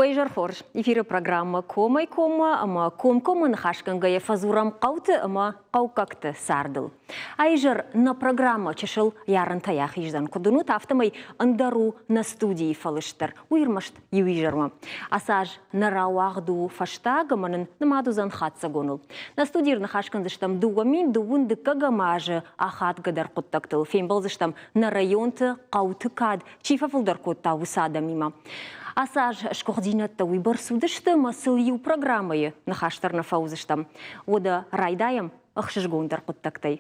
Уӕ изӕр хорз! Эфиры программӕ «Комӕй-коммӕ» ӕмӕ комкоммӕ ныхасгӕнгӕйӕ фӕдзурӕм хъӕуты ӕмӕ хъӕуккӕгты цардыл. А изӕр нӕ программӕ чысыл ярынтӕй ахиздзӕн. Куыд уынут, афтӕмӕй ӕндӕр у нӕ студийы фӕлыст дӕр. Уый ӕрмӕст иу изӕрмӕ. Ацы аз нӕ рауагъд у фӕстаг ӕмӕ нын нымад уыдзӕн хатдзӕгоныл. Нӕ студийы ныхас кӕндзыстӕм 2022 азы ахадгӕдӕр хъуыддӕгтыл. Фембӕлдзыстӕм нӕ районты, хъӕуты кад чи фӕфылдӕр кодта, уыцы адӕмимӕ. Ацы аз сгуыхдзинӕдтӕ уыйбӕрц уыдысты ӕмӕ сыл иу программӕйы ныхас дӕр нӕ фӕуыдзыстӕм. Уӕдӕ райдайӕм ӕхсызгондӕр хъуыддӕгтӕй.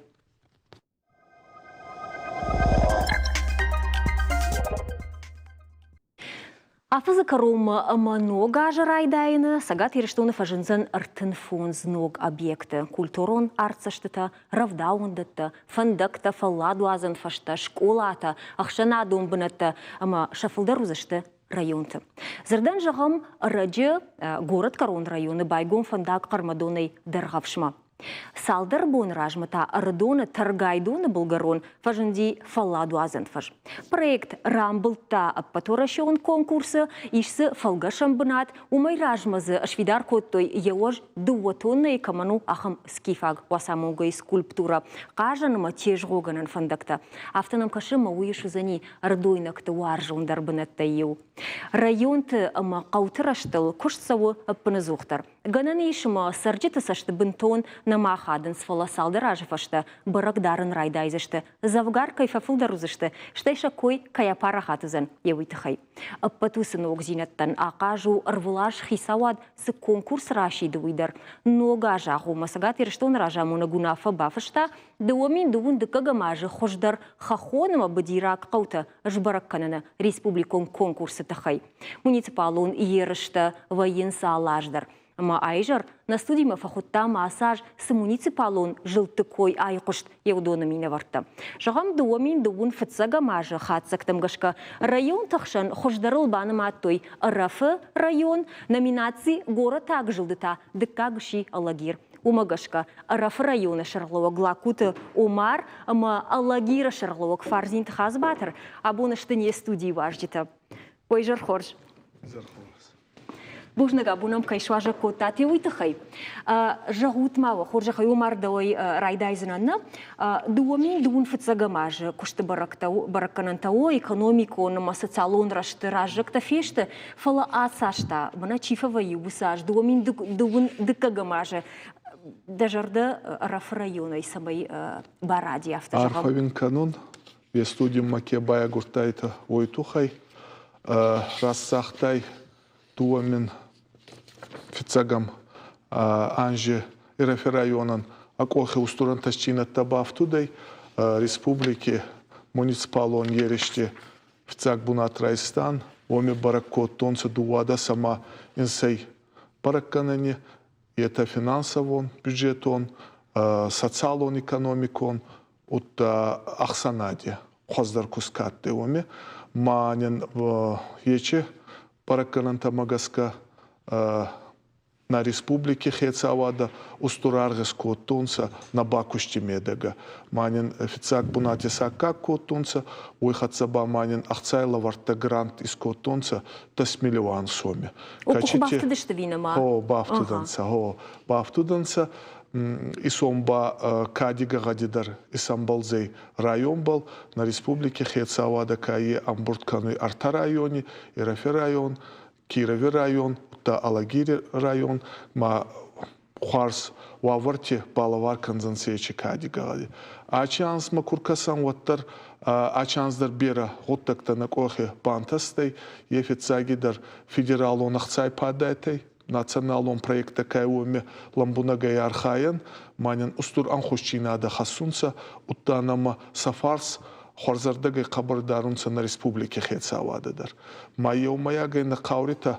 Афӕдзы кӕронмӕ ӕмӕ ног азы райдайӕны Цӕгат Ирыстоны фӕзындзӕн 35 ног объекты: культурон артдзӕстытӕ, рӕвдауӕндӕттӕ, фӕндӕгтӕ, фӕлладуадзӕн фӕзтӕ, скъолатӕ, ӕхсӕнадон бынӕттӕ ӕмӕ сӕ фылдӕр уыдзысты районты. Дзырдӕн зӕгъӕм, ӕрӕджы горӕтгӕрон районы байгом фӕндаг Хъӕрмӕдонӕй Дӕргъӕвсмӕ. Цалдӕр боны размӕ та Ӕрыдоны Тӕргайдоны былгӕрон фӕзынди фӕлладуадзӕн фӕз. Проект рамбылдта ӕппӕтуӕрӕсеон конкурсы, ис дзы фӕлгӕсӕн бынат, уымӕй размӕ дзы сфидар кодтой йӕ уӕз дыууӕ тоннӕйы кӕмӕн у, ахӕм скифаг уацамонгӕйы скульптурӕ, хъазӕн ӕмӕ тезгъогӕнӕн фӕндӕгтӕ. Афтӕ нӕм кӕсы, ӕмӕ уый суыдзӕни ӕрыдойнӕгты уарзондӕр бынӕттӕй иу. Районты ӕмӕ хъӕуты рӕзтыл куыст цӕуы ӕппынӕдзухдӕр. Гӕнӕн ис ӕмӕ цӕрджыты цӕсты бынтон нӕма ахадынц, фӕлӕ цалдӕр азы фӕстӕ бӕрӕг дарын райдайдзысты, дзӕвгар кӕй фӕфылдӕр уыдзысты, стӕй сӕ кой кӕй апарахат уыдзӕн, йӕ уый тыххӕй. Ӕппӕт уыцы ногдзинӕдтӕн ахъаз у ӕрвылаз хицауад цы конкурс расиды, уый дӕр. Ног азы агъоммӕ Цӕгат Ирыстоны разамонӕг уынаффӕ бафыста, 2022 азы хуыздӕр хӕххон ӕмӕ быдираг хъӕутӕ сбӕрӕг кӕныны республикон конкурсы тыххӕй. Муниципалон ерыстӕ вӕййынц алы аз дӕр. Ӕмӕ аизӕр нӕ студимӕ фӕхуыдтам ацы аз цы муниципалон зылдты кой айхъуыст, йӕ уыдоны минӕвӕрттӕ. Зӕгъӕм, 2021 азы хатдзӕгтӕм гӕсгӕ районты хсӕн хуыздӕрыл банымадтой Ӕрӕфы район, номинаци «Горӕтаг зылды» та дыккаг сси Алагир. Уымӕ гӕсгӕ Ӕрӕфы районы сӕргълӕууӕг Лакуты Омар ӕмӕ Алагиры сӕргълӕууӕг Фарзинты Хадзыбатыр абон сты не студийы уазджытӕ. Ой, изӕр хорз. Изӕр хорз. Бузныг, абон ӕм кӕй суазӕг кодтат, уый тыххӕй. Зӕгъут ма уӕ хорзӕхӕй, Омар дӕуӕй райдайдзынӕн нӕ. 2025 азы куысты бӕрӕггӕнӕнтӕ о экономикон ӕмӕ социалон рӕзты раззӕгтӕ фесты, фӕлӕ ацаста, мӕнӕ чи фӕвӕййы уыцы аз, 2022 азы дӕ зӕрдӕ Ӕрӕфы районӕй цӕмӕй баради, афтӕ зӕгъӕм. Арфӕ уин кӕнун, уе студимӕ ке байагурдтайтӕ, уой туххӕй. Раст загътай, 2001 анзи Ирӕфи районӕн ӕ къохи устур ӕнтӕстдзийнӕдтӕ бафтудӕй республики муниципалон еристи фиццаг бунат райстан. Уоми бӕрӕг кодтонцӕ дууадӕс ӕма инсӕй бӕрӕггӕнӕни. Етӕ финансовон, бюджетон, социалон-экономикон, удта ӕхсӕнади хуӕздӕр куст ка адтӕй, уоми. Ма нин ечи бӕрӕггӕнӕнтӕмӕ гӕсгӕ нӕ республики хецауадӕ устур аргъ искодтонцӕ нӕ бакусти медӕгӕ. Ма нин фиццаг бунати исаккаг кодтонцӕ, уой хӕццӕ ба ма нин ӕхцай лӕвӕрттӕ грант искодтонцӕ дӕс миллион соми. Къухы бафтыдысты винӕмӕ? Гъо, бафтудӕнцӕ, гъо, бафтудӕнцӕ. Исон ба кади гӕгъӕди дӕр исӕмбӕлдзӕй районбӕл. Нӕ республики хецауадӕ ка е ӕмбурд кӕнуй ӕртӕ райони, Ирӕфи район, Кирови район, удта Алагири район ма хуарз уавӕрти балӕвар кӕндзӕнцӕ ечи кади гӕгъӕди. Ачи анзмӕ ку ркӕсӕн, уӕддӕр ачи анз дӕр берӕ гъуддӕгтӕ нӕ къохи бантӕстӕй. Е фиццагидӕр федералон ӕхцай падӕтӕй, националон проекттӕ ка уоми лӕмбунӕгӕй архайӕн, ма нин устур ӕнхусдзийнадӕ хӕссунцӕ, удта нӕмӕ сӕ фарс хуӕрзӕрдӕгӕй хъӕбӕр дарунцӕ нӕ республики хецауадӕ дӕр. Ма еумӕйагӕй нӕ хъауритӕ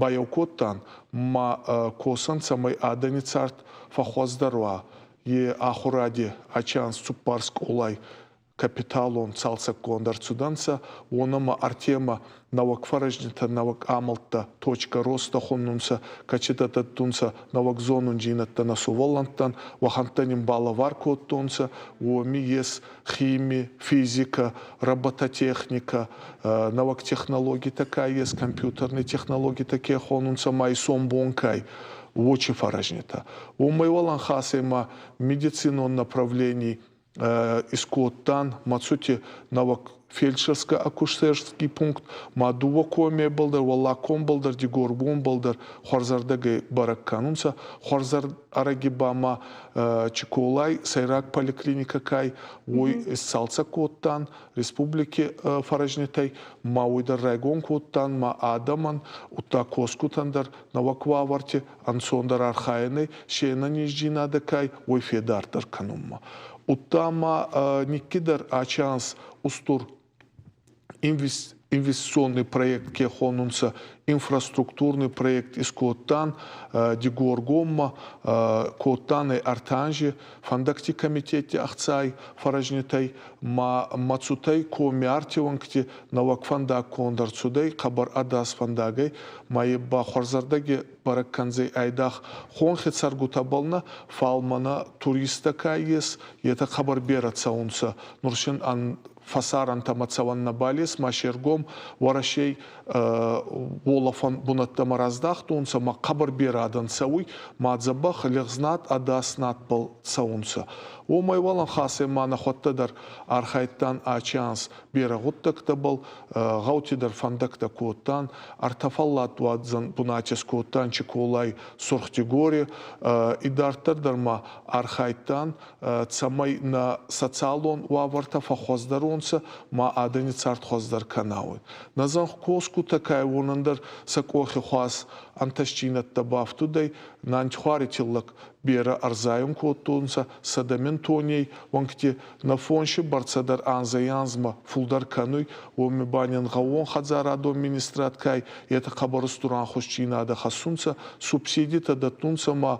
баеу кодтан, ма косӕн, цӕмӕй адӕни цард фӕххуӕздӕр уа, е ахуради ачи анз цуппар скъолай. капиталон цалцӕггонд ӕрцудӕнцӕ, уонӕмӕ ӕртемӕ нӕуӕг фӕрӕзнитӕ, нӕуӕг амӕлттӕ, точка роста хуннунцӕ, кӕцитӕ дӕттунцӕ нӕуӕг зонундзийнӕдтӕ нӕ сувӕллӕнттӕн, уӕхӕнттӕ нин балӕвар кодтонцӕ, уоми ес хими, физикӕ, робототехникӕ, нӕуӕг технологитӕ ка ес, компьютерный технологитӕ ке хонунцӕ ма исонбон кай, уочи фӕрӕзнитӕ. Уомӕй уӕлӕнхасӕй ма медицинон направлений искодтан Мацути нӕуӕг фельдшерско-акушерский пункт, ма дууӕ комебӕл дӕр, Уӕллагкомбӕл дӕр, Дигоргомбӕл дӕр хуӕрзӕрдӕгӕй бӕрӕг кӕнунцӕ. Хуӕрзӕрӕги ба ма Чиколай сӕйраг поликлиникӕ кай, уой исцалцӕг кодтан республики фӕрӕзнитӕй, ма уой дӕр райгон кодтан, ма адӕмӕн, удта косгутӕн дӕр нӕуӕг уавӕрти ӕнцондӕр архайӕнӕй се нӕнездзийнадӕ кай, уой федардӕр кӕнунмӕ. Удта ма никкидӕр ачи анз устур инвестиционный проект ке хонунцӕ, инфраструктурный проект искодтан Дигоргоммӕ, кодтан ӕй ӕртӕ анзи фӕндӕгти комитетти ӕхцай фӕрӕзнитӕй, ма Мацутӕй коми артеуӕнгти нӕуӕг фӕндаг конд ӕрцудӕй хъӕбӕр ӕдас фӕндагӕй, ма е ба хуӕрзӕрдӕги бӕрӕг кӕндзӕй айдагъ хонхи цӕргутӕбӕл нӕ, фал мӕнӕ туристтӕ ка ес, етӕ хъӕбӕр берӕ цӕунцӕ. Нур син фӕсарӕнтӕмӕ цӕуӕн нӕбал ес, ма се ргом Уӕрӕсей уолӕфӕн бунӕттӕмӕ раздахтонцӕ, ма хъӕбӕр берӕ адӕн цӕуй, ма дзӕбӕх лӕгъз ӕдас надбӕл цӕунцӕ. Уомӕй уӕлӕнхасӕй ма нӕхуӕдтӕ дӕр архайдтан ачи анз берӕ гъуддӕгтӕбӕл, гъӕути дӕр фӕндӕгтӕ кодтан, ӕртӕ фӕлладуадзӕн бунати скодтан Чиколай, Сурх-Дигори. Идарддӕр дӕр ма архайдтан, цӕмӕй нӕ социалон уавӕртӕ фӕххуӕздӕр уонцӕ, ма адӕни цард хуӕздӕр кӕна, уой. Нӕ зӕнхкосгутӕ ка уонӕн дӕр сӕ къохи хуас ӕнтӕстдзийнӕдтӕ бафтудӕй, нантихуари тиллӕг берӕ ӕрзайун кодтонцӕ, сӕдӕ тонней уӕнгти нӕ фонси бӕрцӕ дӕр анзӕй-анзмӕ фулдӕр кӕнуй, уоми ба нин гъӕууонхӕдзарадон министрад ка етӕ хъӕбӕр устур ӕнхусдзийнадӕ хӕссунцӕ, субсидитӕ дӕттунцӕ ма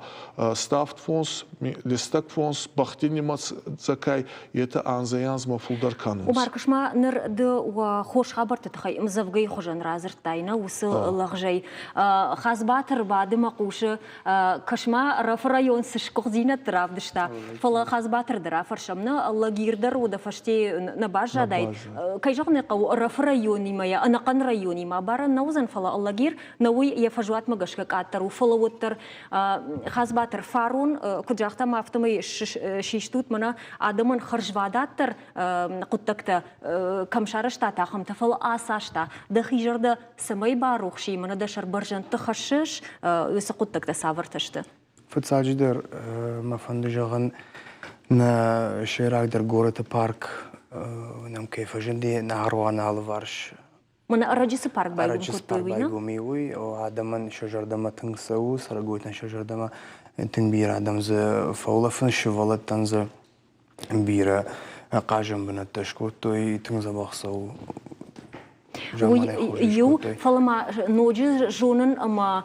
ставд фонс, листӕг фонс, бӕхти нимӕдзӕ кай, етӕ анзӕй-анзмӕ фулдӕр кӕнунцӕ. Маркус ма ныр ды хорз хабӕртты тыххӕй ӕмдзӕвгӕйы хуызӕн радзырдтай, нӕ уыцы лӕгъзӕй. Хазбатыр бады мӕ хъусы Кӕс-ма, Ӕрӕфы район цы сгуыхтдзинӕдты равдыста, фӕлӕ Хадзыбатыр дӕр афӕрсӕм, нӕ лагир дӕр уӕдӕ фӕсте нӕ баззадаид. Кӕй зӕгъын ӕй хъӕуы, Ӕрӕфы районимӕ йӕ ӕнӕхъӕн районимӕ абарӕн нӕ уыдзӕн, фӕлӕ лагир нӕ уый йӕ фӕзуатмӕ гӕсгӕ къаддӕр у, фӕлӕ уӕддӕр Хадзыбатыр фарон, куыд загътам, афтӕмӕй систут мӕнӕ адӕмӕн хӕрзвадатдӕр хъуыддӕгтӕ кӕм сарӕзтат, ахӕмтӕ, фӕлӕ асаста дӕхи зӕрдӕ цӕмӕй барухс и, мӕнӕ дӕ сӕр бӕрзӕндты хӕссыс, уыцы хъуыддӕгтӕ цавӕртӕ сты? Фыццаджыдӕр мӕ фӕнды зӕгъын, нӕ сӕйрагдӕр горӕты парк нӕм кӕй фӕзынди нӕ аргъуаны алыварс. Мӕнӕ ӕрӕджы цы парк байгом кодтой, уый, байгом и, уый адӕмӕн сӕ зӕрдӕмӕ тынг цӕуы, цӕрӕгойтӕн сӕ зӕрдӕмӕ тынг бирӕ адӕм дзы фӕулӕфынц, сывӕллӕттӕн дзы бирӕ хъазӕн бынӕттӕ скодтой, тынг дзӕбӕх цӕуы. Уый иу, фӕлӕ ма ноджы зонын ӕмӕ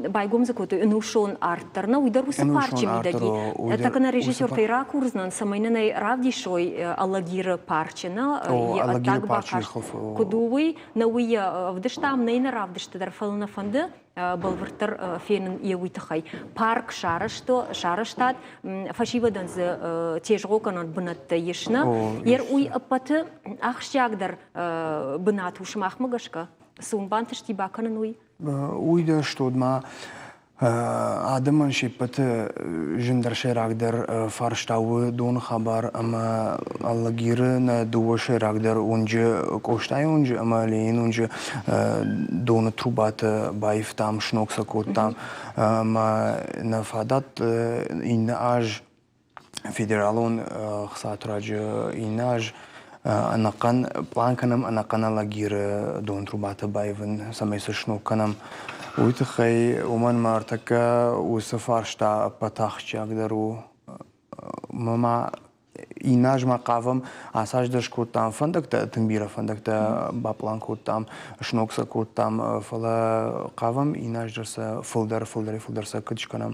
байгом дзы кодтой ӕнусон арт дӕр. Нӕ, уый дӕр уыцы парчы мидӕг и. Так нӕ режиссертӕй ракурдзынӕн, цӕмӕй нын ӕй равдисой Алагиры парчы, нӕ, йӕ ӕддаг бакаст куыд у, уый. Нӕ уый йӕ ӕвдыстам, нӕ нӕ равдысты дӕр, фӕлӕ нӕ фӕнды бӕлвырддӕр фенын йӕ уый тыххӕй. Парк сарӕзтад, фӕсивӕдӕн дзы тезгъогӕнӕн бынӕттӕ ис нӕ. Ер уый ӕппӕты ахсджиагдӕр бынат у сымахмӕ гӕсгӕ? Цы уын бантысти бакӕнын уый? Уый дӕр стод ма Адӕмӕн се ппӕты зындӕр сӕйрагдӕр фарста у доны хабар ӕмӕ Алагиры нӕ дыууӕ сӕйрагдӕр уынджы, Къостайы уынджы ӕмӕ Ленины уынджы доны трубатӕ баивтам, сног сӕ кодтам ӕмӕ нӕ фадат иннӕ аз федералон хцатураджы иннӕ аз ӕнӕхъӕн план кӕнӕм ӕнӕхъӕн Алагиры донтрубатӕ баивын, цӕмӕй сӕ сног кӕнӕм. Уый тыххӕй уымӕн мӕ ӕртӕккӕ уыцы фарста ӕппӕт ахсджиагдӕр у. Мӕ иннӕ аз ма хъавӕм, ацы аз дӕр скодтам фӕндӕгтӕ, тынг бирӕ фӕндӕгтӕ баплан кодтам, сног сӕ кодтам, фӕлӕ хъавӕм иннӕ аз дӕр сӕ фылдӕр, фылдӕрӕй фылдӕр сӕ куыд скӕнӕм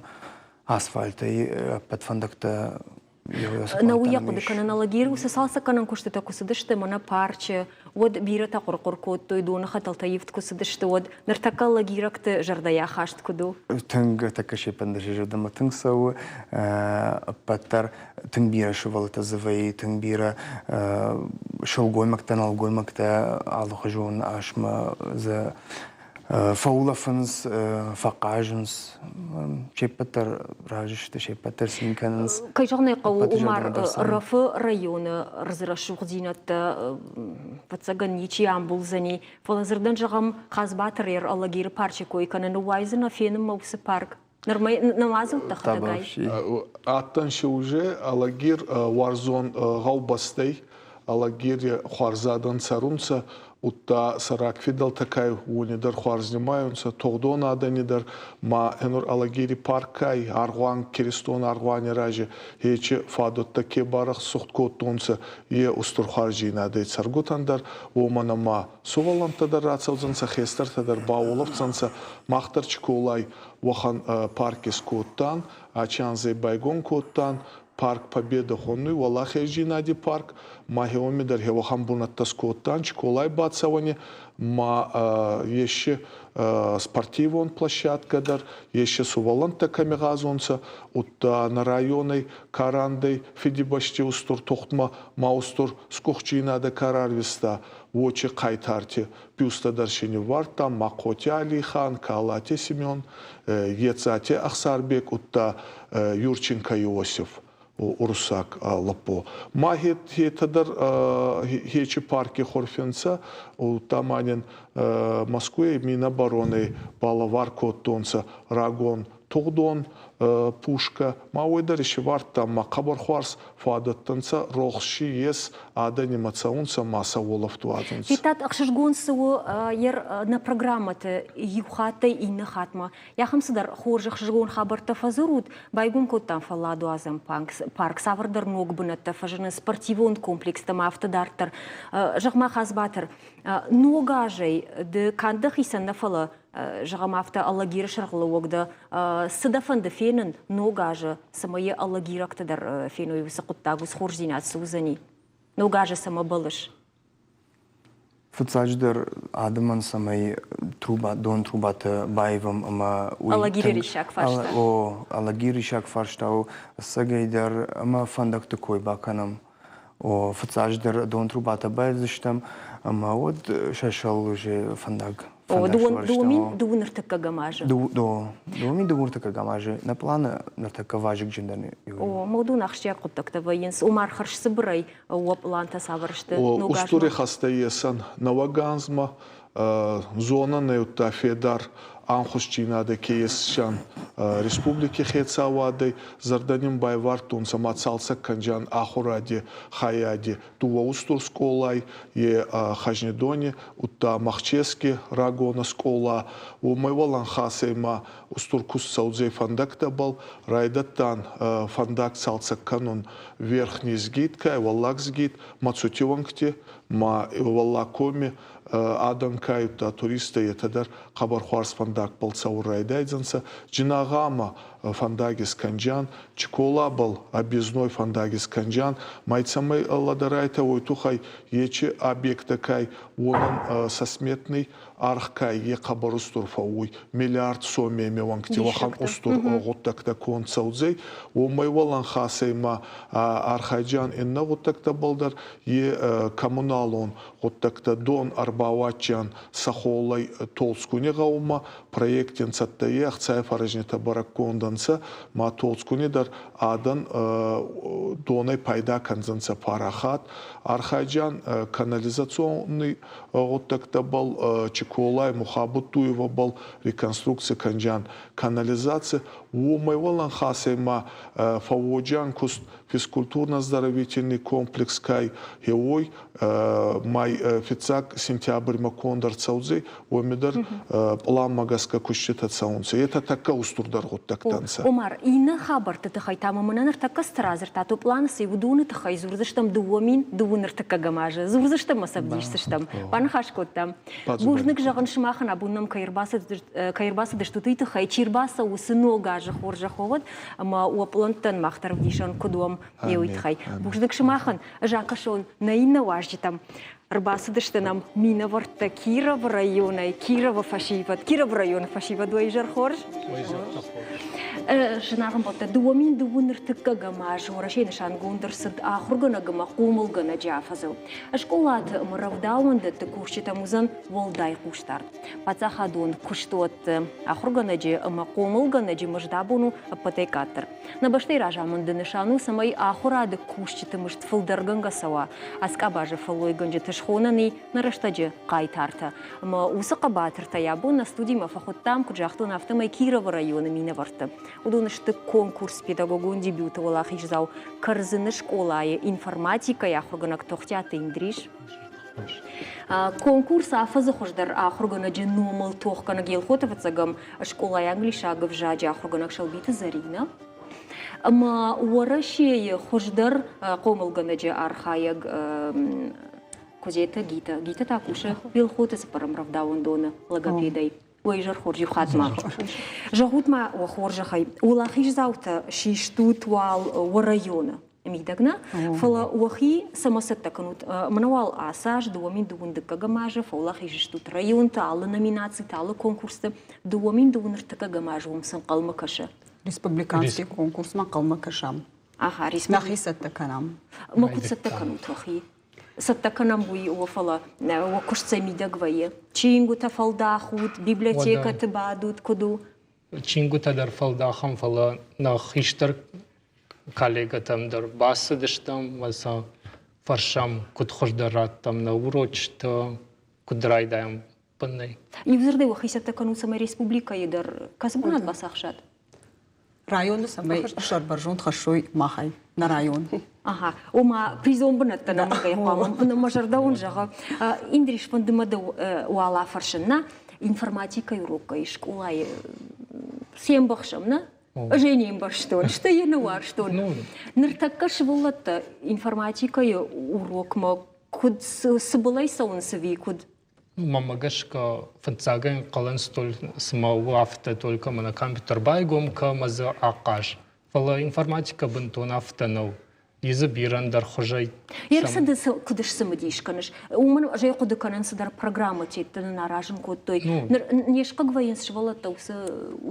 асфальтӕй ӕппӕт фӕндӕгтӕ. Нӕ уый хъуыды кӕнын, Алагиры уыцы цалцӕггӕнӕн куыстытӕ куы цыдысты мӕнӕ парчы, уӕд бирӕтӕ хъуыр-хъуыр кодтой, доны хӕтӕлтӕ ивд куы цыдысты, уӕд ныртӕккӕ алагирӕгты зӕрдӕйы ахаст куыд у? Тынг тӕккӕ се ппӕндӕр зӕрдӕмӕ тынг цӕуы. Ӕппӕт дӕр тынг бирӕ сывӕллӕттӕ дзы вӕййы, тынг бирӕ сылгоймӕгтӕ, нӕлгоймӕгтӕ алыхуызон асмӕ дзы фӕулӕфынц, фӕхъазынц, се ппӕт дӕр разы сты, се ппӕт дӕр цин кӕнынц. Кӕй зӕгъын ӕй хъӕуы, Умар, Рафы районы ӕрдзы рӕсугъддзинӕдтӕ ӕвӕццӕгӕн ничи амбулдзӕни, фӕлӕ дзырдӕн зӕгъӕм, Хадзбатыр Алагиры парчы кой кӕны, ныууайдзынӕ фенынмӕ уыцы парк. Нырма нымадзут дӕхӕдӕгӕй? Адтӕн си уже Алагир уарзон гъӕубӕстӕй, Алагири хуӕрзадӕн цӕрунцӕ, удта сӕ рагфидӕлтӕ кай, уони дӕр хуарз нимайунцӕ, тугъдон адӕни дӕр ма ӕнур Алагири паркӕй, аргъуан, киристон аргъуани рази ечи фадуӕттӕ ке барӕхсугъд кодтонцӕ, е устур хуарздзийнадӕй цӕргутӕн дӕр, уомӕн ӕма сувӕллӕнттӕ дӕр рацӕудзӕнцӕ, хестӕртӕ дӕр бауолӕфдзӕнцӕ, мах дӕр Чиколай уӕхӕн парк искодтан, ачи анзӕй байгон кодтан, парк Победа хоннуй, Уӕлахездзийнади парк, ма хеуоми дӕр хеуӕхӕн бунӕттӕ скодтан, Чиколай бацӕуӕни, ма ещи спортивон площадкӕ дӕр, ещи сувӕллӕнттӕ кӕми гъазунцӕ, удта нӕ районӕй ка рандӕй Фидибӕсти устур тухтмӕ ма устур скъухджийнадӕ ка рарвиста, уочи хъайтарти бюсттӕ дӕр си ниввардта Махъоти Алихан, Калати Семен, Ецати Ӕхсарбег, удта Юрченко Иосиф уруссаг лӕппо. Ма хетӕ дӕр хечи парки хурфенцӕ, удта ма нин Москвей Миноборонӕй балӕвар кодтонцӕ рагон тугъдон пушкӕ, ма уой дӕр исивардта, ма хъӕбӕр хуарз фадӕттӕнцӕ, рохс си ес, адӕнимӕ цӕунцӕ ма сӕ уолӕфт уадзунцӕ. Федтат, ӕхсызгон цы у нӕ программӕты иу хаттӕй иннӕ хатмӕ. Ахӕм цыдӕр хорз ӕхсызгон хабӕрттӕ фӕдзурут, байгом кодтам фӕлладуадзӕн парк, цавӕрдӕр ног бынӕттӕ фӕзыны спортивон комплекстӕ ма афтӕ дарддӕр. Зӕгъ-ма, Хадзбатыр, ног азӕй ды канд дӕхицӕн нӕ, фӕлӕ зӕгъӕм, афтӕ Алагиры сӕргълӕууӕг дӕ, цы дӕ фӕнды фенын ног азы, цӕмӕй йӕ алагирӕгтӕ дӕр феной уыцы хъуыддаг, уыцы хорздзинад цы уыдзӕни? Ног азы цӕмӕ бӕллыс? Фыццаджыдӕр адӕмӕн цӕмӕй труба, дон трубатӕ баивӕм ӕмӕ уый Алагиры риссаг фарста. О, Алагиры риссаг фарста у ӕцӕгӕйдӕр ӕмӕ фӕндӕгты кой бакӕнӕм. О, фыццаджыдӕр дон трубатӕ баивдзыстӕм ӕмӕ уӕд сӕ уже фӕндаг. О, дыууын ӕртыккӕгӕм азы. Дыууын ӕртыккӕгӕм азы нӕ планы ныртӕккӕ вазыгджындӕр. О, уыдон ахсджиаг хъуыддӕгтӕ вӕййынц. Омар хӕрзцыбырӕй уӕ пълантӕ цавӕр сты? Устури хӕстӕ есӕн нӕуӕг анзмӕ зонӕн удта федар ӕнхусдзийнадӕ ке есӕн республики хецауадӕй, зӕрдӕ нин байвардтонцӕ ма цалцӕг кӕнджан ахуради хайади дууӕ устур скъолай, е Хӕзнидони, удта Махчески рагон скъола. Уомӕй уӕлӕнхасӕй ма устур куст цӕудзӕй фӕндӕгтӕбӕл, райдӕдтан фӕндаг цалцӕг кӕнун Верхний Згиткай, Уӕллаг Згит, Мацути уӕнгти, ма Уӕллагкоми адӕм ка удта туристтӕ, етӕ дӕр хъӕбӕр хуарз фӕндагбӕл цӕун райдайдзӕнцӕ. Джинагъӕмӕ фӕндаг искӕнджиан, Чиколабӕл объездной фӕндаг искӕнджиан, ма цӕмӕй лӕдӕрайтӕ, уой туххӕй ечи объекттӕ кай, уонӕн сӕ сметный аргъ кай е хъӕбӕр устур фӕууй, миллиард сомеми уӕнгти уӕхӕн устур гъуддӕгтӕ конд цӕудзӕй. Уомӕй уӕлӕнхасӕй ма архайджиан иннӕ гъуддӕгтӕбӕл дӕр е коммуналон гъуддӕгтӕ дон ӕрбауадзиан Сахолай Толдзгуни гъӕумӕ проектен цӕттӕ е ӕхцай фӕрӕзнитӕ бӕрӕггонд ӕнцӕ, ма Толдзгуни дӕр адӕн донӕй пайда кӕндзӕнцӕ парахат. Архайджиан канализационный гъуддӕгтӕбӕл Чиколай, Мухабуттуевабӕл реконструкци кӕнджиан канализаци. Уомӕй уӕлӕнхасӕй ма фӕууоджиан куст физкультурно-оздоровительный комплекс кай уой май фиццаг сентябрьмӕ конд ӕрцӕудзӕй, уоми дӕр пъланмӕ гӕсгӕ куститӕ цӕунцӕ. Етӕ тӕккӕ устурдӕр гъуддӕгтӕ нцӕ. Омар, иннӕ хабӕртты тыххӕй та ма мӕнӕ ныртӕккӕ цы радзырдтат, уый пъланы цы уыдоны тыххӕй дзурдзыстӕм 2021 азы. Дзурдзыстӕм ӕмӕ сӕ ӕвдисдзыстӕм. Баныхас кодтам. Бузныг. Бузныг зӕгъын сымахӕн, абон нӕм кӕй ӕрбацыдыстут, уый тыххӕй. Чи рбацӕуы, уыцы ног азы хорзӕх уӕд, ӕмӕ уӕ пълӕнттӕн мах дӕр ӕвдисӕн куыд уӕм, уый тыххӕй. Бузныг сымахӕн. Ӕз акӕсон нӕ иннӕ уазджытӕм. Ӕрбацыдысты нӕм минӕвӕрттӕ Кировы районӕй, Кировы фӕсивӕд, Кировы районы фӕсивӕд уӕ изӕр хорз. Зынаргъ ӕмбӕлттӕ, 2002 ныртыккӕгӕм аз Уӕрӕсейы нысангонд ӕрцыд ахуыргӕнӕг ӕмӕ хъомылгӕнӕджы афӕдзыл. Скъолаты ӕмӕ рӕвдауӕндӕтты кусджытӕм уыдзӕн уӕлдай хъусдард. Паддзахадон куыстуӕтты ахуыргӕнӕджы ӕмӕ хъомылгӕнӕджы мызд абон у ӕппӕтӕй къаддӕр. Нӕ бӕстӕйы разамынды нысан у, цӕмӕй ахуырады кусджыты мызд фылдӕргӕнгӕ цӕуа. Ацы къабазы фӕллойгӕнджыты схонӕн и нӕ рӕстӕджы хъайтартӕ. Ӕмӕ уыцы хъӕбатыртӕй абон нӕ студимӕ фӕхуыдтам, куыд загътон, афтӕмӕй Кировы районы минӕвӕртты. Уыдон сты конкурс педагогон дебюты уӕлахиздзау Кӕрдзыны скъолайы информатикӕйы ахуыргӕнӕг Тохтиаты Индрис. Конкурс афӕдзы хуыздӕр ахуыргӕнӕджы номыл тохгӕнӕг Елхоты фыццӕгӕм скъолайы англисаг ӕвзаджы ахуыргӕнӕг Сӕлбиты Зӕринӕ ӕмӕ Уӕрӕсейы хуыздӕр хъомылгӕнӕджы архайӕг Куыдзеты Гита. Гита та кусы Елхоты цыппӕрӕм рӕвдауӕндоны логопедӕй. Уӕ изӕр хорз иу хатт ма. Зӕгъут ма уӕ хорзӕхӕй, уӕлахиздзаутӕ систут уал уӕ районы мидӕг нӕ, фӕлӕ уӕхи цӕмӕ цӕттӕ кӕнут? Мӕнӕ уал ацы аз 2002 дыккӕгӕм азы фӕуӕлахиз стут районты алы номинациты, алы конкурсты. 2002 ӕртыккӕгӕм аз уӕм цы ӕнхъӕлмӕ кӕсы? Республиканский конкурсмӕ ӕнхъӕлмӕ кӕсӕм. Аха, Нӕхи цӕттӕ кӕнӕм. Ма куыд цӕттӕ кӕнут уӕхи? Цӕттӕ кӕнӕм уый, о, фӕлӕ уӕ куыст цӕй мидӕг вӕййы? Чингуытӕ фӕлдахут, библиотекӕты бадут, куыд у? Чингуытӕ дӕр фӕлдахӕм, фӕлӕ нӕ хистӕр коллегӕтӕм дӕр бацыдыстӕм ӕмӕ сӕ фӕрсӕм, куыд хуыздӕр раттӕм нӕ урочытӕ, куыд райдайӕм бынӕй. Иудзырдӕй уӕхи цӕттӕ кӕнут, цӕмӕй республикӕйы дӕр кӕцы бынат бацахсат? Районы цӕмӕй сӕрбӕрзонд хӕссой махӕй, нӕ район. Ага, ома призон бынӕттӕ нӕмыгӕй хъуамӕ мӕ зӕрдӕ уын зӕгъы. Индрис, фӕнды мӕ дӕу уал афӕрсын, нӕ информатикӕйы уроккӕй скъолайы се мбӕхсӕм, нӕ? Ӕз ӕй не мбӕрстон, стӕй йӕ нӕ уарзтон. Ныртӕккӕ сывӕллӕттӕ информатикӕйы урокмӕ куыд цыбылӕй цӕуынц ӕви куыд? Мӕнмӕ гӕсгӕ, фыццагӕн хъӕлӕн стол цыма у, афтӕ только мӕнӕ компьютер байгом кӕ ӕмӕ дзы ахъаз. Фӕлӕ информатикӕ бынтон афтӕ нӕу. И дзы бирӕ ӕндӕр хуызӕй. Ерсыды куыд сцымыдис кӕныс? Уымӕн ӕз ӕй хъуыды кӕнын, цыдӕр программӕтӕ нын аразын кодтой. Ныр не схъыг вӕййынц сывӕллӕттӕ уыцы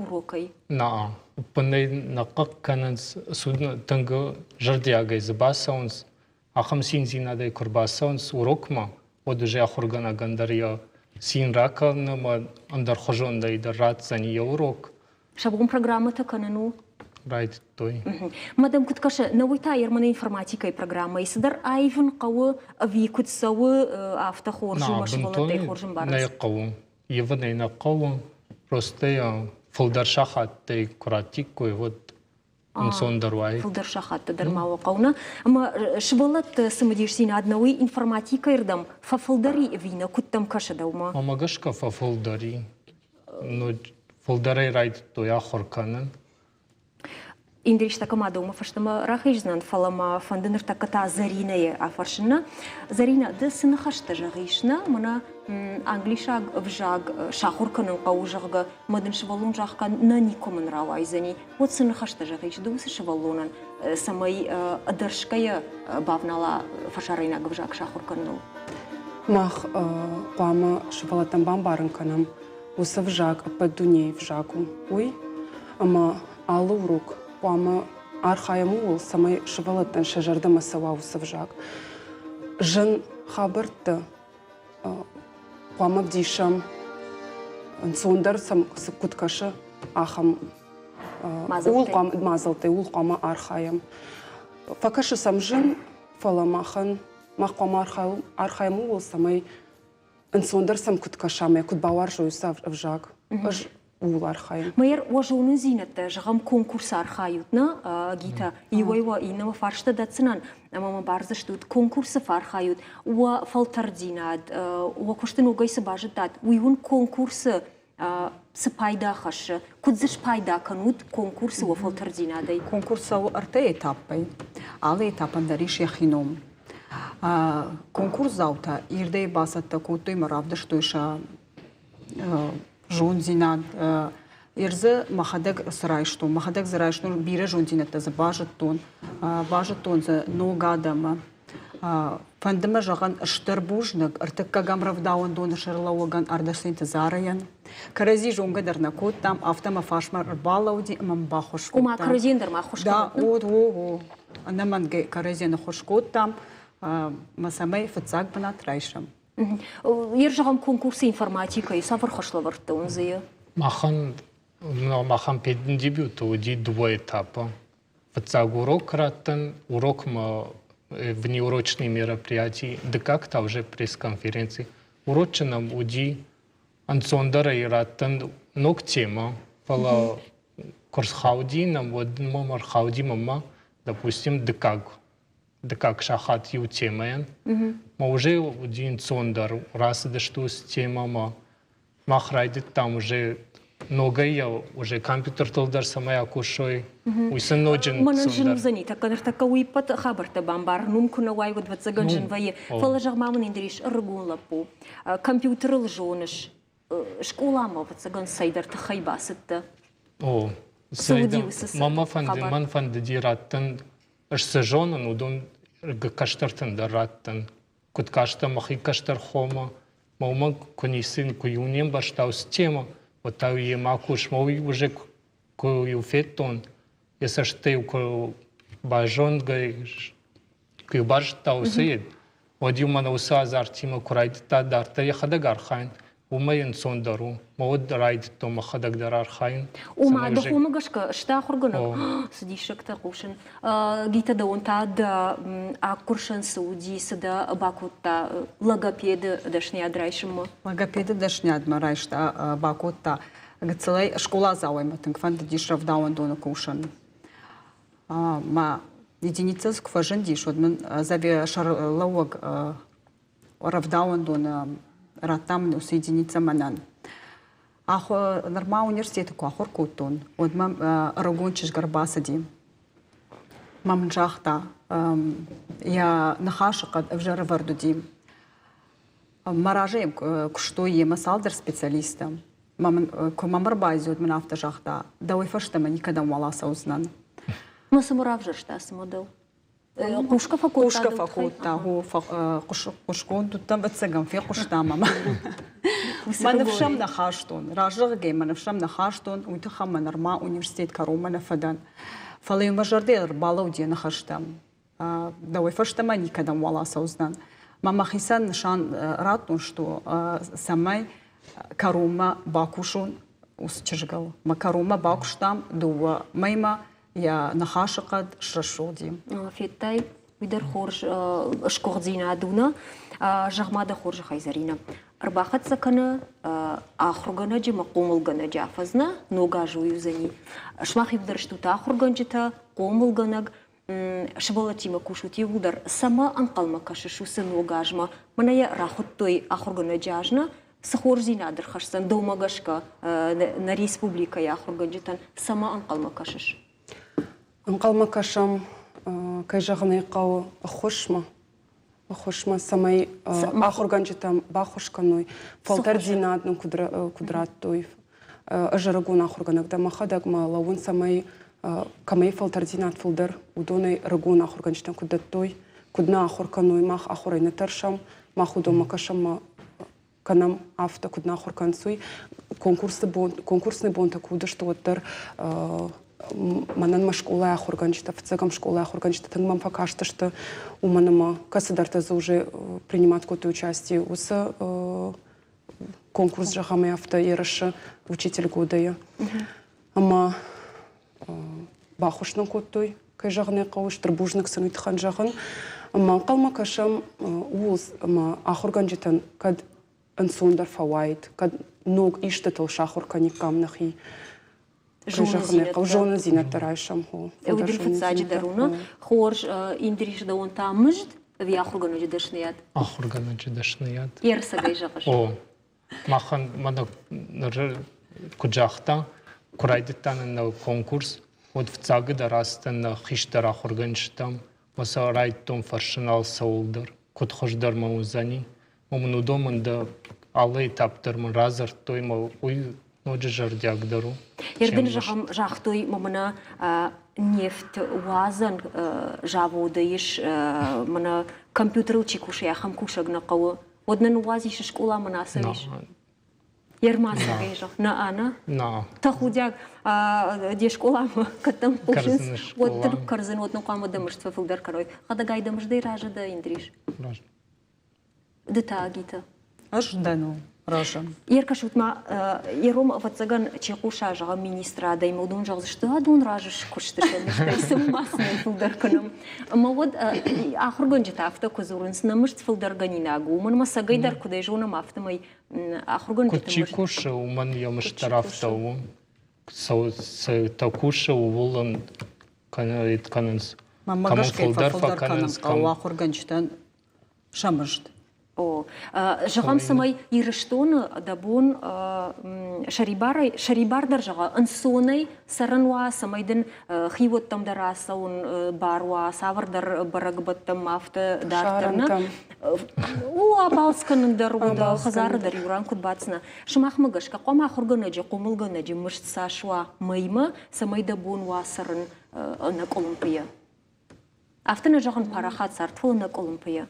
урокӕй? Нӕ, ӕппынӕй нӕ хъыг кӕнынц, тынг зӕрдиагӕй дзы бацӕуынц. Ахӕм циндзинадӕй куы рбацӕуынц урокмӕ, уӕд уже ахуыргӕнӕгӕн дӕр йӕ цин ракӕны ӕмӕ ӕндӕрхуызондӕй дӕр ратдзӕни йӕ урок. Сӕ бон программӕтӕ кӕнын у? Райдыдтой. Мадам, куыд кӕсы, нӕ уый та ерманы информатикӕйы программӕйы цыдӕр аивын хъӕуы ӕви куыд цӕуы, афтӕ хорз у, сывӕллӕттӕй хорз ӕмбарынц? Нӕ хъӕуы. Ивын ӕй нӕ хъӕуы. Просто фылдӕр сахаттӕй куы раттиккой, уӕд ӕнцондӕр уаид. Фылдӕр сахатты дӕр ма уӕ хъӕуы нӕ? Ӕмӕ сывӕллӕтты цымыдисдзинад нӕ уый информатикӕйы рдӕм фӕфылдӕр и ӕви нӕ? Куыд дӕм кӕсы дӕумӕ? Мӕмӕ гӕсгӕ фӕфылдӕр и. Ну, фылдӕрӕй райдыдтой ахуыр кӕнын. Индрис ма дӕумӕ фӕстӕмӕ рахиздзынӕн, фӕлӕ мӕ фӕнды ныртӕккӕ та Зӕринӕйы афӕрсын нӕ. Зӕринӕ, ды цы ныхӕстӕ зӕгъис нӕ? Мӕнӕ англисаг ӕвзаг сахуыр кӕнын хъӕуы, зӕгъгӕ, мӕ дын сывӕллон загъта, нӕ никуы мын рауайдзӕни. Уӕд цы ныхӕстӕ зӕгъис ды уыцы сывӕллонӕн, цӕмӕй ӕдӕрсгӕйӕ бавнала фӕсарӕйнаг ӕвзаг сахуыр кӕныныл? Мах хъуамӕ сывӕллӕттӕн бамбарын кӕнӕм, уыцы ӕвзаг ӕппӕт дунейы ӕвзаг у, уый, ӕмӕ алы урок хъуамӕ архайӕм ууыл, цӕмӕй сывӕллӕттӕн сӕ зӕрдӕмӕ цӕуа уыцы ӕвзаг. Зын хабӕрттӕ хъуамӕ ӕвдисӕм, ӕнцондӕр сӕм цы куыд кӕсы, ахӕм мадзӕлттӕй ууыл хъуамӕ архайӕм. Фӕкӕсы сӕм зын, фӕлӕ махӕн мах хъуамӕ архайӕм ууыл, цӕмӕй ӕнцондӕр сӕм куыд кӕса ӕмӕ куыд бауарзой уыцы ӕвзаг. Ӕз ууыл архайын. Мэр, уӕ зонындзинӕдтӕ, зӕгъӕм, конкурсы архайут, нӕ, Гита? Иуӕй уӕ иннӕмӕ фарста дӕтдзынӕн, ӕмӕ мӕ бардзыстут, конкурсы фӕархайут, уӕ фӕлтӕрддзинад, уӕ куысты ногӕй цы базыдтат, уый уын конкурсы цы пайда хӕссы? Куыд дзы спайда кӕнут конкурсы уӕ фӕлтӕрддзинадӕй? Конкурс цӕуы ӕртӕ этапӕй. Алы этапӕн дӕр ис йӕхи ном. Конкурсдзаутӕ ирдӕй бацӕттӕ кодтой ӕмӕ равдыстой сӕ Зонддзинад Ир дзы мӕхӕдӕг цы райстон, мӕхӕдӕг дзы райстон, бирӕ зонддзинӕдтӕ дзы базыдтон, базыдтон дзы ног адӕмы. Фӕнды мӕ зӕгъын стыр бузныг ӕртыккӕгӕм рӕвдауӕндоны сӕргълӕууӕгӕн Ардасенты Зарайӕн. Кӕрӕдзи зонгӕ дӕр нӕ кодтам, афтӕ мӕ фарсмӕ ӕрбалӕууыди ӕмӕ мын баххуыс кодта. Ома кӕрӕдзийӕн дӕр ма ӕххуыс Да, о, о, о. Ӕнӕмӕнгӕй кӕрӕдзийӕн ӕххуыс кодтам, ӕмӕ цӕмӕй фыццаг бынат райсӕм. Ер зӕгъӕм, конкурсы информатикӕйы цавӕр хӕслӕвӕрдтӕ уын дзы? Махӕн махӕн педдебюты уыди дыууӕ этапы. Фыццаг урок раттын, урокмӕ внеурочные мероприятия, дыккаг та уже пресс-конференци. Урочы нӕм уыди ӕнцондӕрӕй раттын ног темӕ, фӕлӕ куы рхауди нӕм, уӕд мӕм ӕрхауди мӕнмӕ, допустим, дыккаг дыккаг сахат иу темӕйӕн. Мӕ уже уыди ӕнцондӕр, рацыдысты уыцы темӕмӕ. Мах райдыдтам уже ногӕй йӕ уже компьютертыл дӕр цӕмӕй акусой, уый сын ноджы Мӕнӕн зын уыдзӕни, тӕккӕ ныртӕккӕ уый ӕппӕт хабӕрттӕ бамбарын, уым куы нӕ уай, уӕд ӕвӕццӕгӕн зын вӕййы. Фӕлӕ зӕгъ ма мын, Индрис, ӕрыгон лӕппу, компьютерыл зоныс, скъоламӕ ӕвӕццӕгӕн цӕйдӕр тыххӕй бацыдтӕ. О, Цы уыди уыцы мӕн мӕн фӕндыди раттын Ӕз цы зонын, уыдон кӕстӕртӕн дӕр раттын. Куыд кастӕн мӕхи кӕстӕр хомӕ, мӕ уымӕн куы ницы, куы-иу не мбӕрста уыцы темӕ, уӕд та йемӕ кус, мӕ уый уже куы-иу федтон, йӕ цӕстытӕ-иу куы базонгӕ, куы-иу базыдта уыцы йед, уӕд-иу мӕнӕ уыцы азартимӕ куы райдыдта дарддӕр йӕхӕдӕг архайын, уымӕй ӕнцондӕр у. Мӕ уд райдыдтон мӕхӕдӕг дӕр архайын. Ома, дӕ хомӕ гӕсгӕ сты ахуыргӕнӕг? Цы диссӕгтӕ хъусын. Гита, дӕуӕн та дӕ ӕккуырсӕн цы уыди, цы дӕ бакодта логопеды дӕсныйад райсынмӕ? Логопеды дӕсныйадмӕ райста, бакодта гыццылӕй скъоладзауӕй мӕ тынг фӕндыдис рӕвдауӕндоны кусын. Мӕ единица куы фӕзындис, уӕд мын сӕрлӕууӕг рӕвдауӕндоны радта мын уыцы единица мӕнӕн. Нырма университеты куы ахуыр кодтон, уӕд мӕм ӕрыгон чызг ӕрбацыди. Мӕ мын загъта, йӕ ныхасы хъӕд ӕвзӕр ӕвӕрд уыди. Мӕ разӕй куыстой йемӕ цалдӕр специалисты. Мӕ мын, куы мӕм ӕрбайдзы, уӕд мын афтӕ загъта, дӕуӕй фӕстӕмӕ никӕдӕм уал ацӕудзынӕн. Ну, цымӕ равзӕрста цымӕ дӕу? Хъусгӕ фӕкодта? Хъусгӕ фӕкодта, хъуысгонд уыдтӕн, ӕвӕццӕгӕн, фехъуыста мӕ. Мӕ ныфсӕм нӕ хастон, разӕгъгӕй мӕ ныфсӕм нӕ хастон, уый тыххӕй мӕ нырма университет кӕронмӕ нӕ фӕдӕн. Фӕлӕ-иу мӕ зӕрдӕ ӕрбалӕуд йӕ ныхӕстӕм. Дӕуӕй фӕстӕмӕ никӕдӕм уал ацӕудзынӕн. Мӕ мӕхицӕн нысан радтон, что цӕмӕй кӕронмӕ бакусон уыцы чызгыл. Мӕ кӕронмӕ бакуыстам дыууӕ мӕймӕ, йӕ ныхасыхъӕд срӕсугъди. Федтай, уый дӕр хорз сгуыхдзинад у, нӕ? Зӕгъ-ма дӕ хорзӕхӕй, Зӕринӕ, ӕрбахӕццӕ кӕны ахуыргӕнӕджы мӕ хъомылгӕнӕджы афӕдз, нӕ? Ног аз уый уыдзӕни. Сымах иуылдӕр стут ахуыргӕнджытӕ, хъомылгӕнӕг, сывӕллӕттимӕ кусут иууылдӕр. Цӕмӕ ӕнхъӕлмӕ кӕсыс уыцы ног азмӕ? Мӕнӕ йӕ рахуыдтой ахуыргӕнӕджы аз, нӕ? Цы хорздзинад ӕрхӕсдзӕн дӕумӕ гӕсгӕ нӕ республикӕйы ахуыргӕнджытӕн? Цӕмӕ ӕнхъӕлмӕ кӕсыс? Ӕнхъӕлмӕ кӕсӕм, кӕй зӕгъын ӕй хъӕуы, ӕххуысмӕ. Ӕххуысмӕ, цӕмӕй ахуыргӕнджытӕм баххуыс кӕной, фӕлтӕрддзинад нын куыд радтой. Ӕз ӕрыгон ахуыргӕнӕг дӕн, мӕхӕдӕг ма лӕууын, цӕмӕй кӕмӕй фӕлтӕрддзинад фылдӕр, уыдонӕй ӕрыгон ахуыргӕнджытӕн куыд дӕттой, куыд нӕ ахуыр кӕной, мах ахуырӕй нӕ тӕрсӕм, мах уыдонмӕ кӕсӕм кӕнӕм, афтӕ куыд нӕ ахуыр кӕнынц, уый. Конкурсы бон, конкурсный бонтӕ куы уыдысты, уӕддӕр мӕнӕн мӕ скъолайы ахуыргӕнджытӕ, фыццӕгӕм скъолайы ахуыргӕнджытӕ тынг мӕм фӕкастысты, уымӕн ӕмӕ кӕцыдӕртӕ дзы уже принимать кодтой участие уыцы конкурс, зӕгъӕм, афтӕ ерысы учитель года-йы. Ӕмӕ баххуыс нын кодтой, кӕй зӕгъын ӕй хъӕуы, стыр бузныг сын уый тыххӕн зӕгъын. Ӕмӕ ӕнхъӕлмӕ кӕсӕм ууыл, ӕмӕ ахуыргӕнджытӕн кӕд ӕнцондӕр фӕуаид, кӕд ног истытыл сахуыр кӕниккам нӕхи. Зонындзинӕдтӕ. Зонындзинӕдтӕ райсӕм. Уый дын фыццаджыдӕр у, Хорз, Индрис, дӕуӕн та мызд ӕви ахуыргӕнӕджы дӕсныйад? Ахуыргӕнӕджы дӕсныйад. Ӕрцӕгӕй зӕгъыс? О, Махӕн мӕнӕ ныр куыд загъта, куы райдыдта нын нӕ конкурс, уӕд фыццагыдӕр ацыдтӕн нӕ хистӕр ахуыргӕнджытӕм ӕмӕ сӕ райдыдтон фӕрсын алцӕуыл дӕр, куыд хуыздӕр мӕ уыдзӕни. Ӕмӕ мын уыдон мын дӕ Алы этап дӕр мын радзырдтой, мӕ уый ноджы зӕрдиагдӕр у. Ердын зӕгъӕм, загътой мӕнӕ нефть уадзӕн заводы ис, мӕнӕ компьютерыл чи кусы, ахӕм кусӕг нӕ хъӕуы. Уӕд нӕ ныууадзис скъола мӕнӕ ацӕуис. Ермасагӕй зӕгъ, нӕ ана? Нӕ. Тӕхудиаг, де скъоламӕ кӕдӕм хъусынц, уӕддӕр кӕрдзын, уӕд нӕ хъуамӕ дӕ мызд фӕфылдӕр кӕной. Хӕдӕгай дӕ мыздӕй разы дӕ, Индрис? Разы. Ды та, Гита? Ӕз дӕн разы. Еркӕсут ма, Ером, ӕвӕццӕгӕн, чи хъуса, зӕгъӕм, министрадӕй, уыдон зӕгъдзысты, адон разы скуысты сӕ мыздӕй, цы ма сын фылдӕр кӕнӕм. Ӕмӕ уӕд ахуыргӕнджытӕ афтӕ куы дзурынц, нӕ мызд фылдӕргӕнинаг у, уымӕн ӕмӕ цӕгӕй дӕр куыдӕй зонӕм, афтӕмӕй ахуыргӕнджыты Куыд чи кусы, уымӕн йӕ мызд дӕр афтӕ у. Цы кусы, ууыл ын кӕнынц. Мӕнмӕ гӕсгӕ фӕфылдӕр кӕнын хъӕуы ахуыргӕнджытӕн сӕ мызд. О, зӕгъӕм, цӕмӕй Ирыстоны дӕ бон сӕрибарӕй, сӕрибардӕр зӕгъа, ӕнцонӕй цӕрын уа, цӕмӕй дын хиуӕттӕм дӕр ацӕуын бар уа, цавӕрдӕр бӕрӕгбӕттӕм афтӕ дарддӕр нӕ. О, абалц кӕнын дӕр у, дӕ хӕдзары дӕр иу ран куыд бацына. Сымахмӕ гӕсгӕ хъуамӕ ахуыргӕнӕджы, хъомылгӕнӕджы мызд цас уа мӕймӕ, цӕмӕй дӕ бон уа цӕрын ӕнӕкъуылымпыйӕ? Афтӕ нӕ зӕгъын парахат цард, фӕлӕ нӕкъуылымпыйӕ.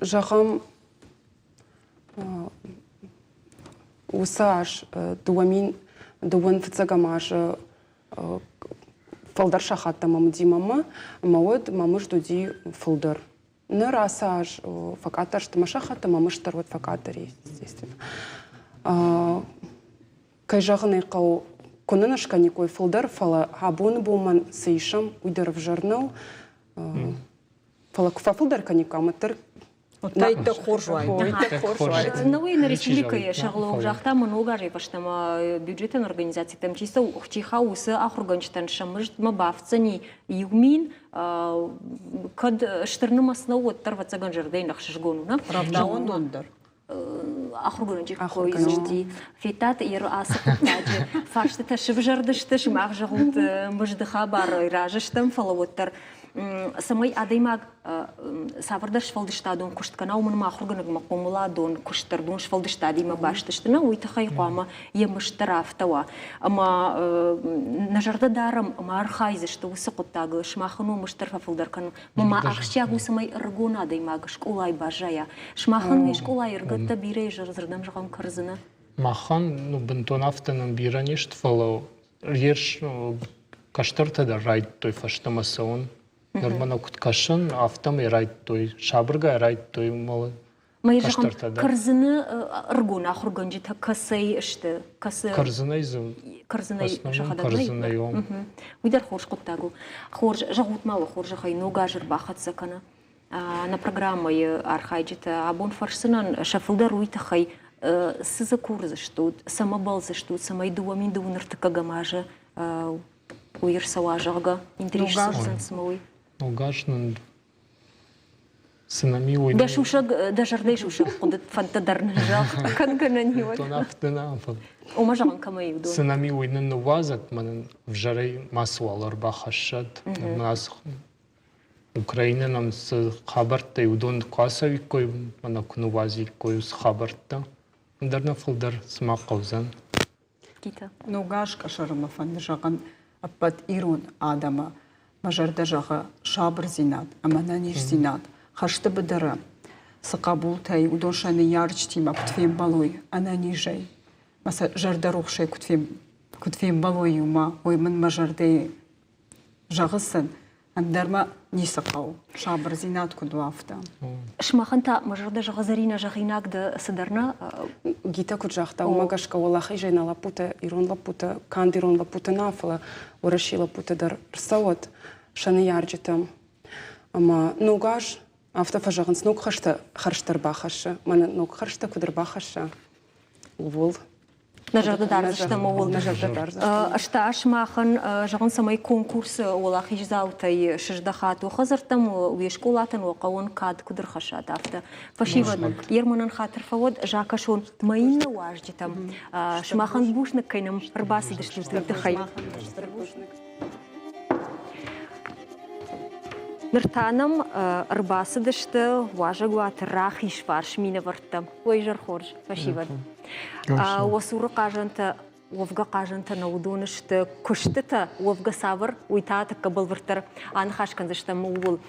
Зӕгъӕм, уыцы аз 2002 фыццӕгӕм азы фылдӕр сахаттӕ мӕм уыди мӕнмӕ, ӕмӕ уӕд мӕ мызд уыди фылдӕр. Ныр ацы аз фӕкъаддӕр сты мӕ сахаттӕ, мӕ мызд дӕр уӕд фӕкъаддӕр, естественно. Кӕй зӕгъын ӕй хъӕуы, куы нын скӕниккой фылдӕр, фӕлӕ абоны бон мӕн цы исӕм, уый дӕр ӕвзӕр нӕу. Фӕлӕ куы фӕфылдӕр кӕниккам, уӕддӕр Та иттӕг хорз уаид. Иттӕг хорз уаид. Науӕй нӕ республикӕйы сӕргълӕууӕг загъта, ӕмӕ ног азӕй фӕстӕмӕ бюджетон организацитӕм чи цӕуы, чи хауы, уыцы ахуыргӕнджытӕн сӕ мыздмӕ бафтдзӕни 1000. Кӕд стыр нымӕц нӕу, уӕддӕр, ӕвӕццӕгӕн, зӕрдӕйы ӕхсызгон у, нӕ? Рӕвдауӕндон дӕр. Ахуыргӕнӕджы кой дзырди. Федтат, ацы хъуыддаджы фарстытӕ сывзӕрдысты, сымах зӕгъут, мызды хабар разы стӕм, фӕлӕ уӕддӕр цӕмӕй адӕймаг цавӕрдӕр сфӕлдыстадон куыст кӕна, уымӕн ӕмӕ ахуыргӕнӕгмӕ хъомыладон куыст дӕр дон сфӕлдыстадимӕ баст сты, нӕ уый тыххӕй хъуамӕ йӕ мызд дӕр афтӕ уа. Ӕмӕ нӕ зӕрдӕ дарӕм ӕмӕ архайдзысты уыцы хъуыддагыл, сымахӕн уӕ мызд дӕр фӕфылдӕр кӕнын. Мӕ ахсджиаг у, цӕмӕй ӕрыгон адӕймаг скъолайы баззайа. Сымахӕн уе скъолайы ӕрыгӕттӕ бирӕ зӕрдӕм зӕгъӕм кӕрдзыны? Махӕн ну, бынтон афтӕ нын бирӕ не сты, фӕлӕ кӕстӕртӕ дӕр райдыдтой фӕстӕмӕ цӕуын. Ныр мӕнӕ куыд кӕсын, афтӕмӕй райдыдтой, сабыргай райдыдтой Ма зӕгъӕм, кӕрдзыны ӕрыгон ахуыргӕнджытӕ кӕцӕй сты? Кӕцы Кӕрдзынӕй дзы Кӕрдзынӕй сӕхӕдӕг Кӕрдзынӕй, о. Уый дӕр хорз хъуыддаг у. Хорз, зӕгъут ма уӕ хорзӕхӕй, ног аз ӕрбахӕццӕ кӕны. Нӕ программӕйы архайджытӕ абон фӕрсдзынӕн сӕ фылдӕр уый тыххӕй, цы дзы курдзыстут, цӕмӕ бӕлдзыстут, цӕмӕй 2002 ныртыккӕгӕм азы уый ӕрцӕуа, зӕгъгӕ, интерес цымӕ уый? Ног аз нын цы нӕм и, уый Дӕ сусӕг, дӕ зӕрдӕйы сусӕг хъуыды фӕндтӕ дӕр нын зӕгъ, кӕнгӕ нӕ ниуӕд. Дон афтӕ нӕ, фӕлӕ Ома зӕгъын кӕмӕй у дон? Цы нӕм и, уый нын ныууадзӕд, мӕ нын ӕвзӕрӕй мацыуал ӕрбахӕссӕд. Ацы Украинӕ нӕм цы хабӕрттӕй уыдон куы ацӕуиккой, мӕнӕ куы ныууадзиккой уыцы хабӕрттӕ, ӕндӕр нӕ фылдӕр цыма хъӕудзӕн. Гита. Ног аз къӕсӕры мӕ фӕнды зӕгъын ӕппӕт ирон адӕмы мӕ зӕрдӕ зӕгъы сабырдзинад ӕмӕ ӕнӕниздзинад. Хӕсты быдыры цы хъӕбултӕй, уыдон сӕ ныййарджытимӕ куыд фембӕлой ӕнӕнизӕй, мӕ сӕ зӕрдӕрухсӕй куыд фембӕлой иумӕ, уый мын мӕ зӕрдӕйы зӕгъы сын, ӕндӕр мӕ ницы хъӕуы, сабырдзинад куыд у, афтӕ. Сымахӕн та мӕ зӕрдӕ зӕгъы, Зӕринӕ, зӕгъинаг дӕ цыдӕр нӕ? Гита куыд загъта, уымӕ гӕсгӕ уӕлахизӕй нӕ лӕппутӕ, ирон лӕппутӕ, канд ирон лӕппутӕ нӕ, фӕлӕ Уӕрӕсейы лӕппутӕ дӕр рцӕуӕд сӕ ныййарджытӕм. Ӕмӕ ног аз афтӕ фӕзӕгъынц, ног хӕстӕ хӕрзтӕ ӕрбахӕссы. Мӕнӕ ног хӕрзтӕ куыд ӕрбахӕсса, ууыл Нӕ зӕрдӕ дардзыстӕм ууыл. Нӕ зӕрдӕ дардзыстӕм. Ӕз та сымахӕн зӕгъын, цӕмӕй конкурсы уӕлахиздзаутӕй сыздӕхат уӕ хӕдзӕрттӕм, уе скъолатӕн уӕ хъӕуӕн кад куыд ӕрхӕссат, афтӕ. Фӕсивӕд, Ерманӕн хатыр фӕуӕд, закӕсон мӕ иннӕ уазджытӕм. Сымахӕн бузныг, кӕй нӕм ӕрбацыдыстут, уый тыххӕй. Ныр та нӕм ӕрбацыдысты уазӕгуаты рахизфарс минӕвӕрттӕ. Уӕ изӕр хорз, фӕсивӕд. Уӕ цуры хъазӕнтӕ уӕвгӕ хъазӕнтӕ нӕ уыдон сты куыстытӕ, уӕвгӕ цавӕр, уый та тӕккӕ бӕлвырддӕр аныхас кӕндзыстӕм ууыл.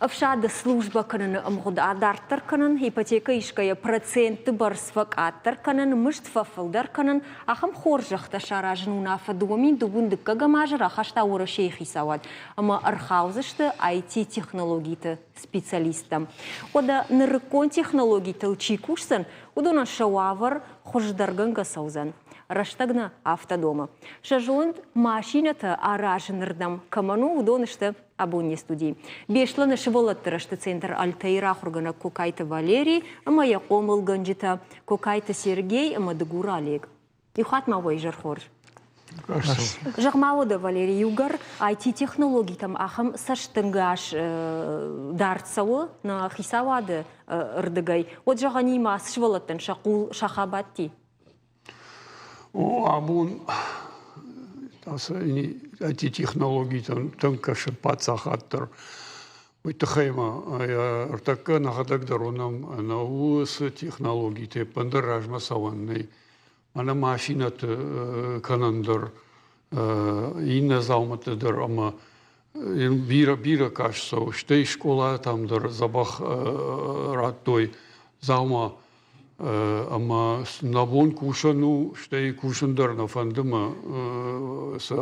Ӕфсады службӕ кӕныны ӕмгъуыд адарддӕр кӕнын, ипотекӕ исгӕйӕ процентты бӕрц фӕкъаддӕр кӕнын, мызд фӕфылдӕр кӕнын, ахӕм хорзӕхтӕ саразын уынаффӕ 2002 дыккӕгӕм азы рахаста Уӕрӕсейы хицауад ӕмӕ ӕрхаудзысты IT-технологиты специалисттӕм. Уӕдӕ нырыккон технологитыл чи кусдзӕн, уыдонӕн сӕ уавӕр хуыздӕргӕнгӕ цӕудзӕн. Рӕстӕг нӕ афтӕ домы. Сӕ зонд машинӕтӕ аразынырдӕм кӕмӕн у, уыдон сты абон не студийы. Беслӕны сывӕллӕтты рӕзты центр Альтаир ахуыргӕнӕг Кокайты Валерий ӕмӕ йӕ хъомылгӕнджытӕ Кокайты Сергей ӕмӕ Дыгуры Олег. Иу хатт ма уӕ изӕр хорз. Зӕгъ-ма уӕдӕ, Валерий, иугӕр IT-технологитӕм ахӕм цӕстӕнгас дард цӕуы нӕ хицауады рдыгӕй, уӕд зӕгъӕн ма сывӕллӕттӕн сӕ хъул сах абадти? О, абон ацы IT-технологитӕм тынг кӕсы паддзахад дӕр. Уый тыххӕй ма ӕртӕккӕ нӕхӕдӕг дӕр уынӕм, ӕнӕ уыцы технологитӕ ӕппындӕр размӕ цӕуӕн нӕй. Мӕнӕ машинӕты кӕнӕн дӕр, иннӕ дзаумӕтты дӕр ӕмӕ бирӕ бирӕ каст цӕуы. Стӕй скъолатӕм дӕр дзӕбӕх радтой дзаума ӕмӕ нӕ бон кусӕн у, стӕй кусын дӕр нӕ фӕнды мӕ сӕ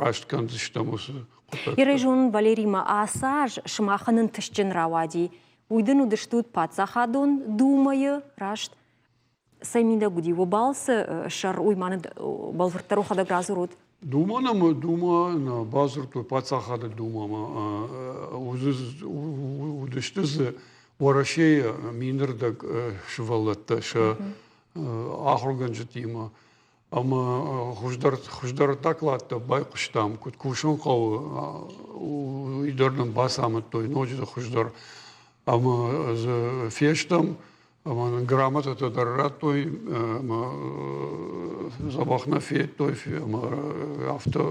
раст кӕндзыстӕм уыцы хъуыддӕгтӕ. Ирӕзон Валеримӕ ацы аз сымахӕн ӕнтыстджын рауади. Уый дын уыдыстут паддзахадон думӕйы, раст? Цӕй мидӕг уыди уӕ балцы сӕр, уый ма нын бӕлвырддӕр уӕхӕдӕг радзурут. Дума нӕм Дума нӕ бадзырдтой паддзахады Думӕмӕ. Уыдысты дзы Уӕрӕсейы минырдӕг сывӕллӕттӕ сӕ ахуыргӕнджытимӕ. Ӕмӕ хуыздӕр, хуыздӕр докладтӕ байхъуыстам, куыд кусын хъӕуы, уый дӕр нын бацамыдтой ноджы хуыздӕр. Ӕмӕ дзы фестӕм, ӕмӕ нын грамотатӕ дӕр радтой, ӕмӕ дзӕбӕх нӕ федтой, ӕмӕ афтӕ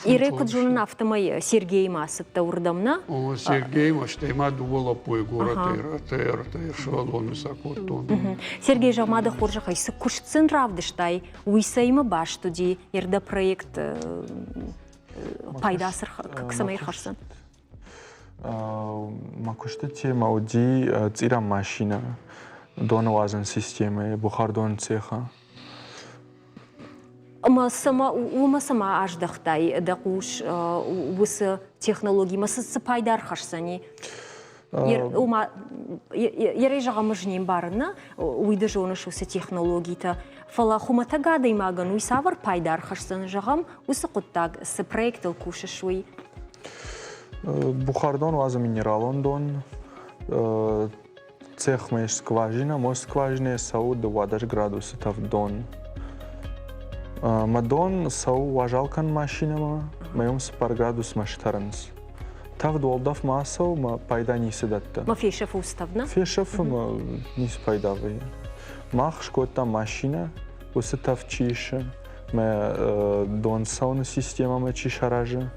Ирӕ куыд зонын, афтӕмӕй Сергеимӕ ацыдтӕ уырдӕм, нӕ? О, Сергеимӕ, стӕй ма дыууӕ лӕппуйы горӕтӕй ӕртӕ сывӕллоны сӕ кодтон. Сергей, зӕгъ ма дӕ хорзӕхӕй, цы куыст сын равдыстай, уый цӕимӕ баст уыди, дӕ проект пайда цӕмӕй ӕрхӕсдзӕн? Мӕ куысты темӕ уыди цъирӕн машинӕ, доныуадзӕн системӕйы, бухардоны цехы. Ӕмӕ цӕмӕ, уымӕ цӕмӕ аздӕхтай дӕ хъус уыцы технологимӕ, цы пайда ӕрхӕсдзӕни? Ома, ерӕй зӕгъӕм, ӕз не мбарын, нӕ, уый ды зоныс уыцы технологитӕ, фӕлӕ хуымӕтӕг адӕймагӕн уый цавӕр пайда ӕрхӕсдзӕн, зӕгъӕм, уыцы хъуыддаг, цы проектыл кусыс, уый? Бухардон уадзы минералон дон. Цехмӕ ис скважинӕ, мо скважинӕйы цӕуы 12 градусы тӕвд дон. Мӕ дон цӕуы уазал кӕн машинӕмӕ, мӕ уым 4 градусмӕ стӕрынц. Тӕвд уӕлдӕф ма ацӕуы, мӕ пайда ницы дӕтты. Ма фесӕфы уыцы тӕвд, нӕ? Фесӕфы, мӕ ницы пайда вӕййы. Мах скодтам машинӕ, уыцы тӕвд чи исы, мӕ дон цӕуыны системӕмӕ чи саразы.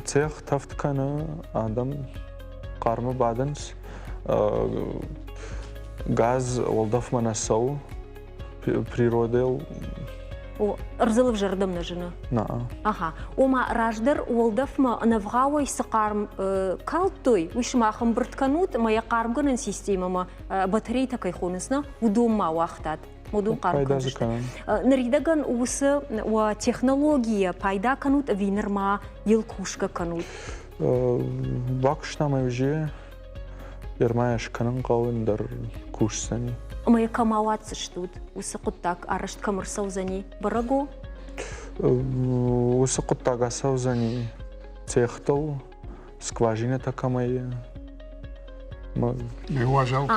Цех тӕвд кӕны, адӕм хъармы бадынц. Газ уӕлдӕфмӕ нӕ цӕуы, природӕйыл. О, ӕрдзыл ӕвзӕрдӕм нӕ зыны? Нӕ. Аха. Ома, раздӕр уӕлдӕфмӕ ӕнӕвгъауӕй цы хъарм калдтой, уый сымах ӕмбырд кӕнут ӕмӕ йӕ хъармгӕнӕн системӕмӕ батарейтӕ кӕй хонынц, нӕ, уыдонмӕ уагътат. Уыдон хъарм кӕндзысты. Ныридӕгӕн уыцы уӕ технологийӕ пайда кӕнут ӕви нырма йыл кусгӕ кӕнут? Бакуыстам уже Ермӕ скӕнын хъӕуы ӕндӕр кусдзӕни. Ӕмӕ йӕ кӕм ауадздзыстут? Уыцы хъуыддаг арӕзт кӕм ӕрцӕудзӕни? Бӕрӕг у? Уыцы хъуыддаг ацӕудзӕни цехтыл, скважинӕтӕ кӕмӕй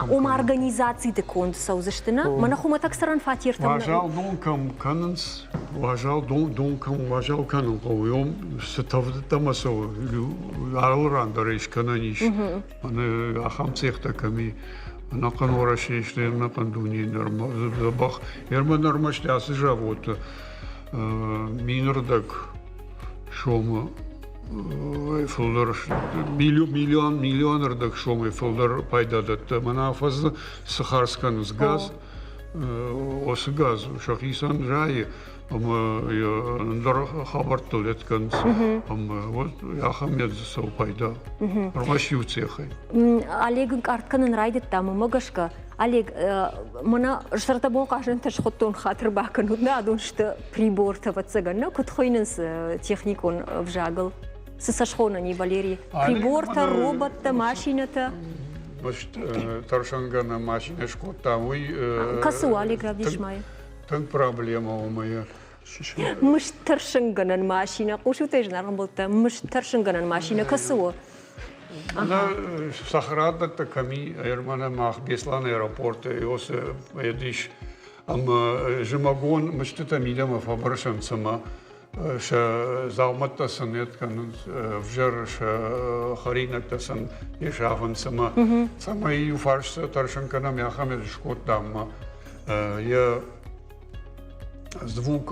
Ома организациты конд цӕудзысты, нӕ? Мӕнӕ хуымӕтӕг цӕрӕн фатертӕм. Уазал дон кӕм кӕнынц, уазал дон, дон кӕм уазал кӕнын хъӕуы, уым цы тӕвдтӕмӕ цӕуы, алы ран дӕр ӕй скӕнӕн ис. Ахӕм цехтӕ кӕм и, ӕнӕхъӕн Уӕрӕсейы сты, ӕнӕхъӕн дунейы нырма дзӕбӕх. Ӕрмӕст ӕрмӕст ацы заводты минырдӕг сомы. Фылдӕр миллион, миллион ӕрдӕг сомӕй фылдӕр пайда дӕтты. Мӕнӕ афӕдзы цы хардз кӕнынц газ, уыцы газ сӕхицӕн зайы ӕмӕ ӕндӕр хабӕрттыл лет кӕнынц. Ӕмӕ вот ахӕм дзы цӕуы пайда. Ӕрмӕст иу цехӕй. Олег ӕнкъард кӕнын райдыдта, мӕнмӕ гӕсгӕ. Олег, мӕнӕ зӕрдӕбон хъазӕнтӕ схуыдтон, хатыр бакӕнут, нӕ адон сты прибортӕ, ӕвӕццӕгӕн, нӕ куыд хуыйнынц техникон ӕвзагыл? Цы сӕ схонӕн и, Валерий? Прибортӕ, роботтӕ, машинӕтӕ? Тӕрсӕнгӕнӕн машинӕ скодта, уый... Кӕцы у, Олег, равдис-ма Тынг проблема у мӕ. Мыст тӕрсынгӕнӕн машинӕ, хъусут ӕй, зынаргъ ӕмбӕлттӕ, мыст тӕрсынгӕнӕн машинӕ кӕцы у? Ӕнӕ цӕхӕрадӕттӕ кӕми, ӕрмӕнӕ мах Беслӕны аэропорты уыцы ис ӕмӕ зымӕгон мыстытӕ мидӕмӕ фӕбырсынц ӕмӕ сӕ дзаумӕттӕ сын нет кӕнынц ӕвзӕр, сӕ хӕринӕгтӕ сын фесафынц ӕмӕ цӕмӕй иу фарс тӕрсын кӕнӕм, ахӕм скодтам ӕмӕ йӕ звук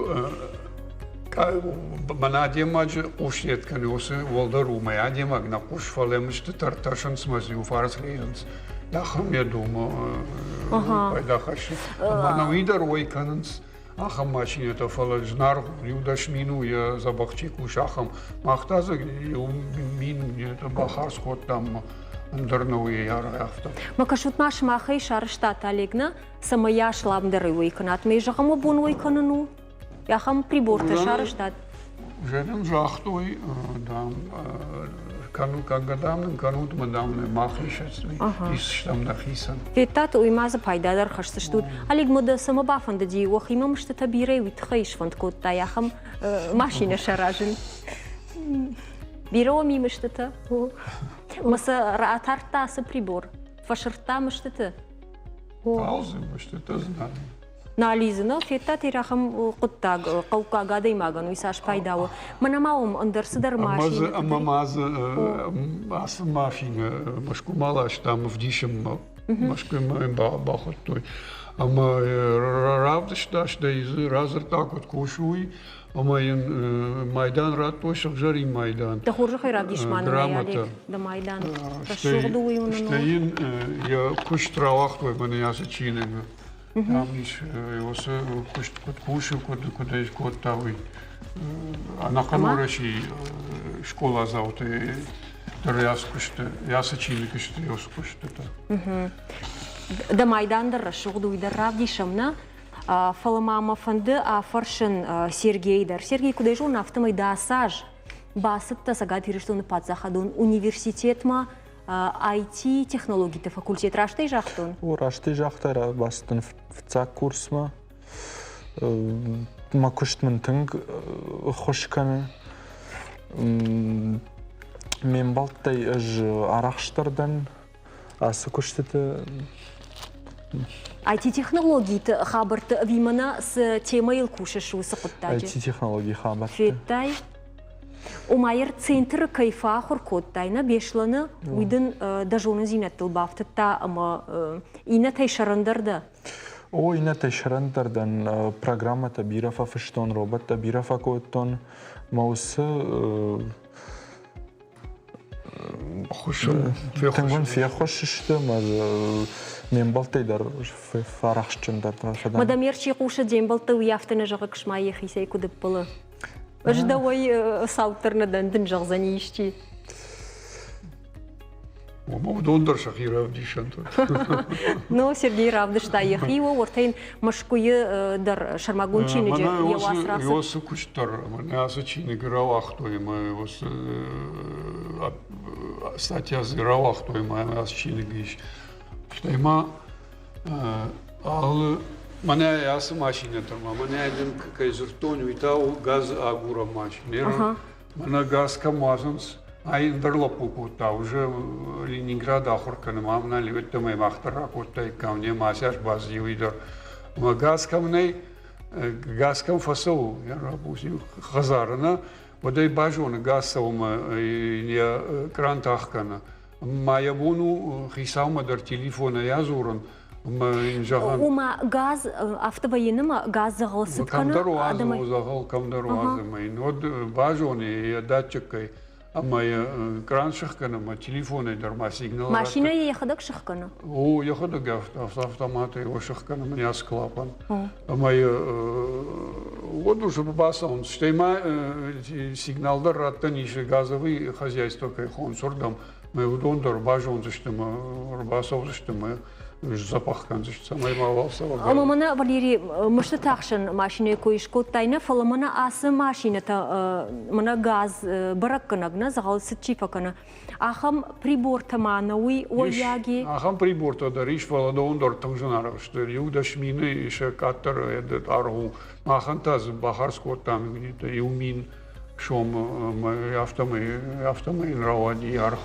мӕнӕ адӕймаджы хъус нет кӕны, уыцы уӕлдӕр у, мӕ адӕймаг нӕ хъус, фӕлӕ мысты тӕрсынц мӕ иу фарс лидзынц. Ахӕм йӕ домы пайда хӕссы. Ӕмӕ нӕуи дӕр уӕй кӕнынц ахӕм машинӕтӕ, фӕлӕ зынаргъ иу 10 000 у, йӕ дзӕбӕх чи кусы, ахӕм. Мах та дзы 1000 бахардз кодтам, ӕндӕр нӕуи аргъ афтӕ. Ма кӕсут ма, сымахӕй сарӕзтат, Олег, нӕ? Цӕмӕй асламдӕрӕй уӕй кӕнат, ме зӕгъӕм, уӕ бон уӕй кӕнын у? Ахӕм прибортӕ сарӕзтат? Уже нын загътой, дам, кӕнгӕ, дам, нын кӕнут, мӕ, дам, мах исстӕм нӕхицӕн. Федтат, уый ма дзы пайда дӕр хӕсдзыстут. Олег, ма дӕ цӕмӕ бафӕндыди, уӕхимӕ мыстытӕ бирӕ уый тыххӕй сфӕнд кодтай ахӕм машинӕ саразын? Бирӕ уӕм и мыстытӕ? Мӕ сӕ ратардта ацы прибор? Фӕсырдта мыстыты? Талдзы знаг. Нал лидзыныл федтат ахӕм хъуыддаг хъӕуккаг адӕймагӕн уый цас пайда у. Мӕнӕ ма уым ӕндӕр цыдӕр машинӕ. Ӕмӕ ма дзы ацы машинӕ Мӕскуымӕ ластам ӕвдисынмӕ. Мӕскуымӕ бахуыдтой. Ӕмӕ равдыста, стӕй дзы радзырдта, куыд кусы, уый. Ӕмӕ йын майдан радтой, сыгъзӕрин майдан. Дӕ хорзӕхӕй равдис ма нын Олег, дӕ майдан. Рӕсугъд у уый уынын. Стӕй йын йӕ куыст рауагътой мӕнӕ ацы чиныгы. Там ис уыцы куыст куыд кусы, куыд куыд ӕй скодта, уый. Ӕнӕхъӕн Уӕрӕсейы скъоладзауты дӕр ацы куысты, ацы чиныг сты уыцы куыстытӕ. Дӕ майдан дӕр рӕсугъд у, уый дӕр равдисӕм, нӕ? Фӕлӕ ма мӕ фӕнды афӕрсын Сергейы дӕр. Сергей, куыд ӕй зонын, афтӕмӕй дӕ ацы аз бацыдтӕ Цӕгат Ирыстоны паддзахадон университетмӕ IT-технологиты факультет. Раст ӕй загътон? О, раст ӕй загътай, бацыдтӕн фыццаг курсмӕ. Мӕ куыст мын тынг ӕххуыс кӕны. Ме мбӕлттӕй ӕз арӕхстдӕр дӕн ацы куыстыты. IT-технологиты хабӕртты ӕви мӕнӕ цы темӕйыл кусыс, уыцы хъуыддаджы? IT-технологийы хабӕртты. Федтай? Ома йӕ центры кӕй фӕахуыр кодтай, нӕ Беслӕны, уый дын дӕ зонындзинӕдтыл бафтыдта ӕмӕ иннӕтӕй сӕрӕндӕр дӕ? О, иннӕтӕй сӕрӕндӕр дӕн. Программӕтӕ бирӕ фӕфыстон, роботтӕ бирӕ фӕкодтон. Мӕ уыцы Тынг мын феххуыс сты ӕмӕ ме мбӕлттӕй дӕр фӕарӕхстджындӕр фӕдӕн. Мадам чи хъусы де мбӕлттӕ, уый афтӕ нӕ зӕгъы, куысма йӕхицӕй куыд ӕппӕлы. Ӕз дӕуӕй цауддӕр нӕ дӕн, дын зӕгъдзӕни исчи. Ома уыдон дӕр сӕхи равдисӕнт. Ну, Сергей равдыста йӕхи, уӕртӕ йын Мӕскуыйы дӕр сӕрмагонд чиныджы йӕ уац рацыд. Уыцы куыст дӕр мӕнӕ ацы чиныг рауагътой ӕмӕ уыцы статья дзы рауагътой ӕмӕ ацы чиныг ис. Стӕй ма алы мӕнӕ ацы машинӕ дӕр ма мӕнӕ дын кӕй дзырдтон, уый та у газ агурӕн машинӕ. Мӕнӕ газ кӕм уадзынц, ай ӕндӕр лӕппу кодта, уже Ленинград ахуыр кӕны, мам нӕ леуеттӕмӕй мах дӕр ракодтаиккам, не масяш баззи уый дӕр. Ӕмӕ газ кӕм нӕй, газ кӕм фӕцӕуы, хӕдзары нӕ, уӕд ӕй базоны, газ цӕуы ӕмӕ йӕ крант ӕхгӕны. Ма йӕ бон у хицаумӕ дӕр телефонӕй адзурын, Ома газ афтӕ вӕййы ӕмӕ газ дзӕгъӕл цыд кӕны кӕмдӕр уадзы, дзӕгъӕл кӕмдӕр уадзы ӕмӕ йын уӕд базоны йӕ датчиккӕй. Ӕмӕ йӕ кран сыхгӕны ӕмӕ телефонӕй дӕр ма сигнал Машинӕ йӕ йӕхӕдӕг сыхгӕны? О, йӕхӕдӕг автоматӕй его сыхгӕны мын ацы клапан. Ӕмӕ йӕ уӕд уже бацӕуынц. Стӕй ма сигнал дӕр раттӕн ис газовый хозяйство кӕй хонынц, уырдӕм. Мӕ уыдон дӕр базондзысты мӕ ӕрбацӕудзысты мӕ сдзӕбӕх кӕндзысты, цӕмӕй мауал цӕуа. Ӕмӕ мӕнӕ, Валерий, мыстыты ӕхсӕн машинӕйы кой скодтай нӕ, фӕлӕ мӕнӕ ацы машинӕтӕ, мӕнӕ газ бӕрӕггӕнӕг нӕ, дзӕгъӕл цыд чи фӕкӕны, ахӕм прибортӕ ма нӕ уый уӕййаги? Ахӕм прибортӕ дӕр ис, фӕлӕ дон дӕр тынг зынаргъ сты. Иу 10 000 сӕ къаддӕр аргъ у. Махӕн та дзы бахардз кодтам 1000 сом афтӕмӕй афтӕмӕй йын рауади аргъ.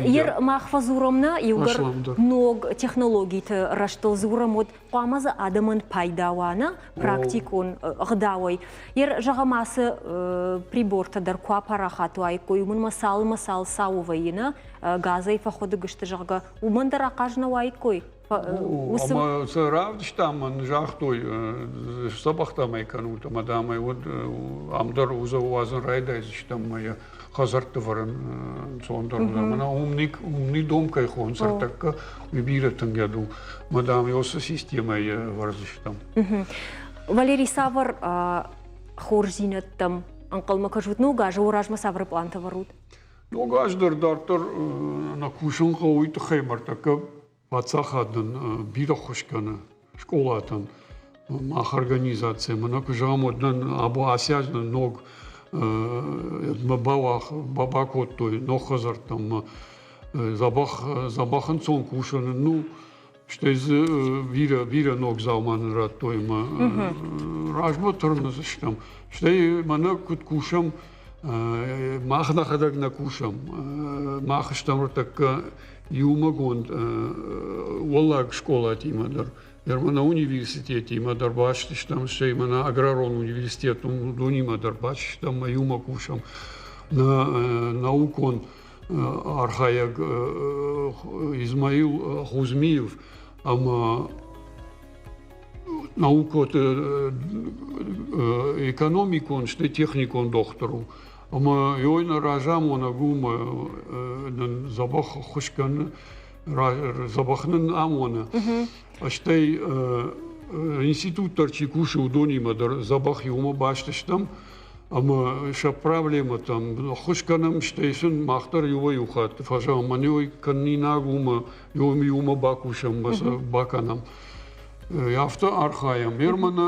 Ер мах фӕдзурӕм нӕ иугӕр ног технологиты рӕзтыл дзурӕм, уӕд хъуамӕ дзы адӕмӕн пайда уа нӕ практикон ӕгъдауӕй. Ер зӕгъӕм, ацы прибортӕ дӕр куы апарахат уаиккой, уымӕн ма цалынмӕ цал цауы вӕййы нӕ газӕй фӕхуыдыг сты, зӕгъгӕ, уымӕн дӕр ахъаз нӕ уаиккой? Ӕмӕ сӕ равдыстам мын загътой, сдзӕбӕхтӕм ӕй кӕнут ӕмӕ дам ӕй уӕд ам дӕр уадзын райдайдзыстӕм ӕмӕ йӕ хӕдзӕртты вӕрын ӕнцондӕр уыдзӕн. Мӕнӕ умный дом кӕй хонынц ӕртӕккӕ, уый бирӕ тынгӕд у. Мӕ дам уыцы системӕйы вӕрдзыстӕм. Валерий, цавӕр хорздзинӕдтӕм ӕнхъӕлмӕ кӕсут ног азы, уӕ размӕ цавӕр пълантӕ вӕрут? Ног аз дӕр дарддӕр нӕ кусын хъӕуы уый тыххӕй ӕртӕккӕ Паддзахад нын бирӕ ххуыс кӕны скъолатӕн. Мах организаци мӕнӕ куы зӕгъӕм, уӕд нын абон ацы аз нын ног бакодтой ног хӕдзӕрттӕм дзӕбӕх, дзӕбӕх ӕнцон кусӕн ну, стӕй дзы бирӕ, бирӕ ног дзаума нын радтой ӕмӕ размӕ тырндзыстӕм. Стӕй мӕнӕ куыд кусӕм, мах нӕхӕдӕг нӕ кусӕм. Мах стӕм ныртӕккӕ иумӕгонд уӕллаг скъолатимӕ дӕр, мӕнӕ университетимӕ дӕр баст стӕм, стӕй мӕнӕ аграрон университет уыдонимӕ дӕр баст стӕм ӕмӕ иумӕ кусӕм. Нӕ наукон архайӕг Измаил Хузмиев ӕмӕ наукоты экономикон, стӕй техникон дохтыр у. Ӕмӕ ёй нӕ разамонӕг у ӕмӕ нын дзӕбӕх ӕххуыс кӕны, дзӕбӕх нын амоны. Стӕй институт дӕр чи кусы, уыдонимӕ дӕр дзӕбӕх иумӕ баст стӕм ӕмӕ сӕ проблемӕтӕм ӕххуыс кӕнӕм, стӕй сын мах дӕр иуӕй-иу хатт фӕзӕгъӕм, мӕн ёй кӕнинаг у ӕмӕ иумӕ бакусӕм ӕмӕ сӕ бакӕнӕм. Афтӕ архайӕм. Германы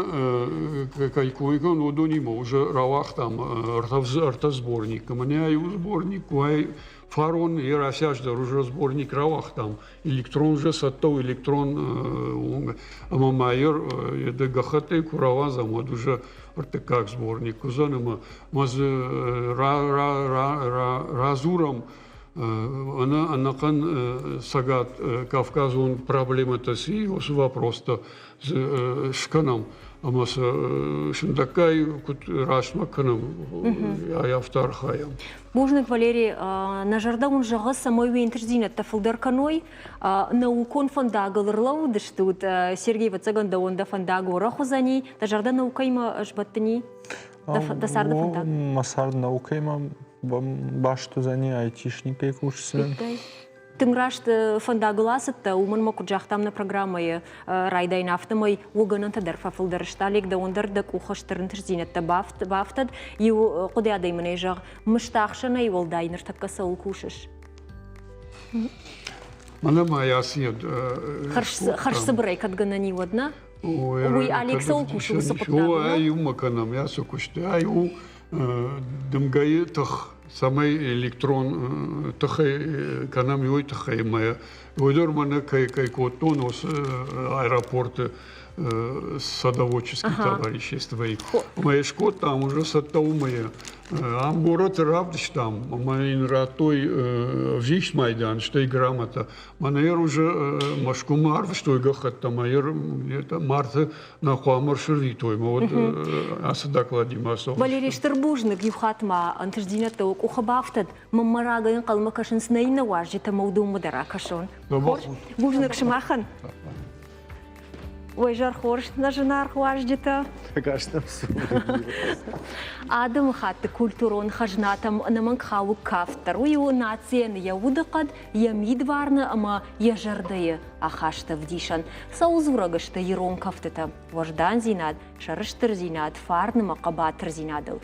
кӕй кой кӕнын, уыдонимӕ уже рауагътам ӕртӕ сборникы. Мӕнӕ иу сборник уай фарон йӕ расяз дӕр уже сборник рауагътам. Электрон уже цӕттӕ у, электрон ӕмӕ ма йӕ гӕххӕттӕй куы рауадзӕм, уӕд уже ӕртыккаг сборник уыдзӕн ӕмӕ ма дзы радзурӕм ӕнӕ ӕнӕхъӕн Цӕгат Кавказон проблемӕтӕ ци, уыцы вопростӕ скӕнӕм ӕмӕ сӕ сындӕггай куыд рӕстмӕ кӕнӕм, афтӕ архайӕм. Бузныг, Валерий. Нӕ зӕрдӕ уын зӕгъы, цӕмӕй уе нтыстдзинӕдтӕ фылдӕр кӕной. Наукон фӕндагыл ӕрлӕууыдыстут. Сергей, ӕвӕццӕгӕн, дӕуӕн дӕ фӕндаг уӕрӕх уыдзӕни. Дӕ зӕрдӕ наукӕимӕ сбӕттыни? Дӕ царды фӕндаг? Мӕ цард наукӕимӕ баст уыдзӕни айтишникӕй кусдзынӕн. Тынг раст фӕндагыл ацыдтӕ, уымӕн ма куыд загътам нӕ программӕйы райдайӕн, афтӕмӕй уогӕнӕнтӕ дӕр фӕфылдӕр сты. Олег, дӕуӕн дӕр дӕ къухы стыр ӕнтыстдзинӕдтӕ бафтӕд. Иу хъуыдыйадӕй мын ӕй зӕгъ, мыстӕхсӕнӕй уӕлдай ныртӕккӕ цӕуыл кусыс? Мӕнӕ ма ацы Хӕрзцыбырӕй кӕд гӕнӕн и, уӕд нӕ? Уый Олег цӕуыл кусы уыцы хъуыддаг? Ай иумӕ кӕнӕм ацы куысты. Ай у дымгӕйы тых, цӕмӕй электрон тыхӕй кӕнӕм, уый тыххӕй ӕмӕ уый дӕр мӕнӕ кӕй кӕй кодтон уыцы аэропорты садоводческий товариществойы. Ӕмӕ йӕ скодтам, уже цӕттӕ у мӕ ам горӕты равдыстам, ӕмӕ йын радтой ӕвзист майдан, стӕй грамотӕ. Мӕнӕ йӕ уже Мӕскуымӕ арвыстой гӕххӕтт ӕмӕ йӕ марты нӕ хъуамӕ ӕрсырритой ӕмӕ уӕд ацы докладимӕ ацӕуын. Валерий, стыр бузныг иу хатт ма ӕнтыстдзинӕдтӕ уӕ къухы бафтӕд. Мӕнмӕ рагӕй ӕнхъӕлмӕ кӕсынц нӕ иннӕ уазджытӕ ӕмӕ уыдонмӕ дӕр акӕсон. Бузныг сымахӕн. Уӕ зӕр хорз, нӕ зынаргъ уазджытӕ. Адӕмыхатты культурон хӕзнатӕм ӕнӕмӕнг хауы кафт дӕр. Уый у нацийӕн йӕ удыхъӕд, йӕ мидварны ӕмӕ йӕ зӕрдӕйы ахасты ӕвдисӕн. Цӕуыл дзурӕг сты ирон кӕфтытӕ? Уӕздандзинад, сӕрыстырдзинад, фарн ӕмӕ хъӕбатырдзинадыл.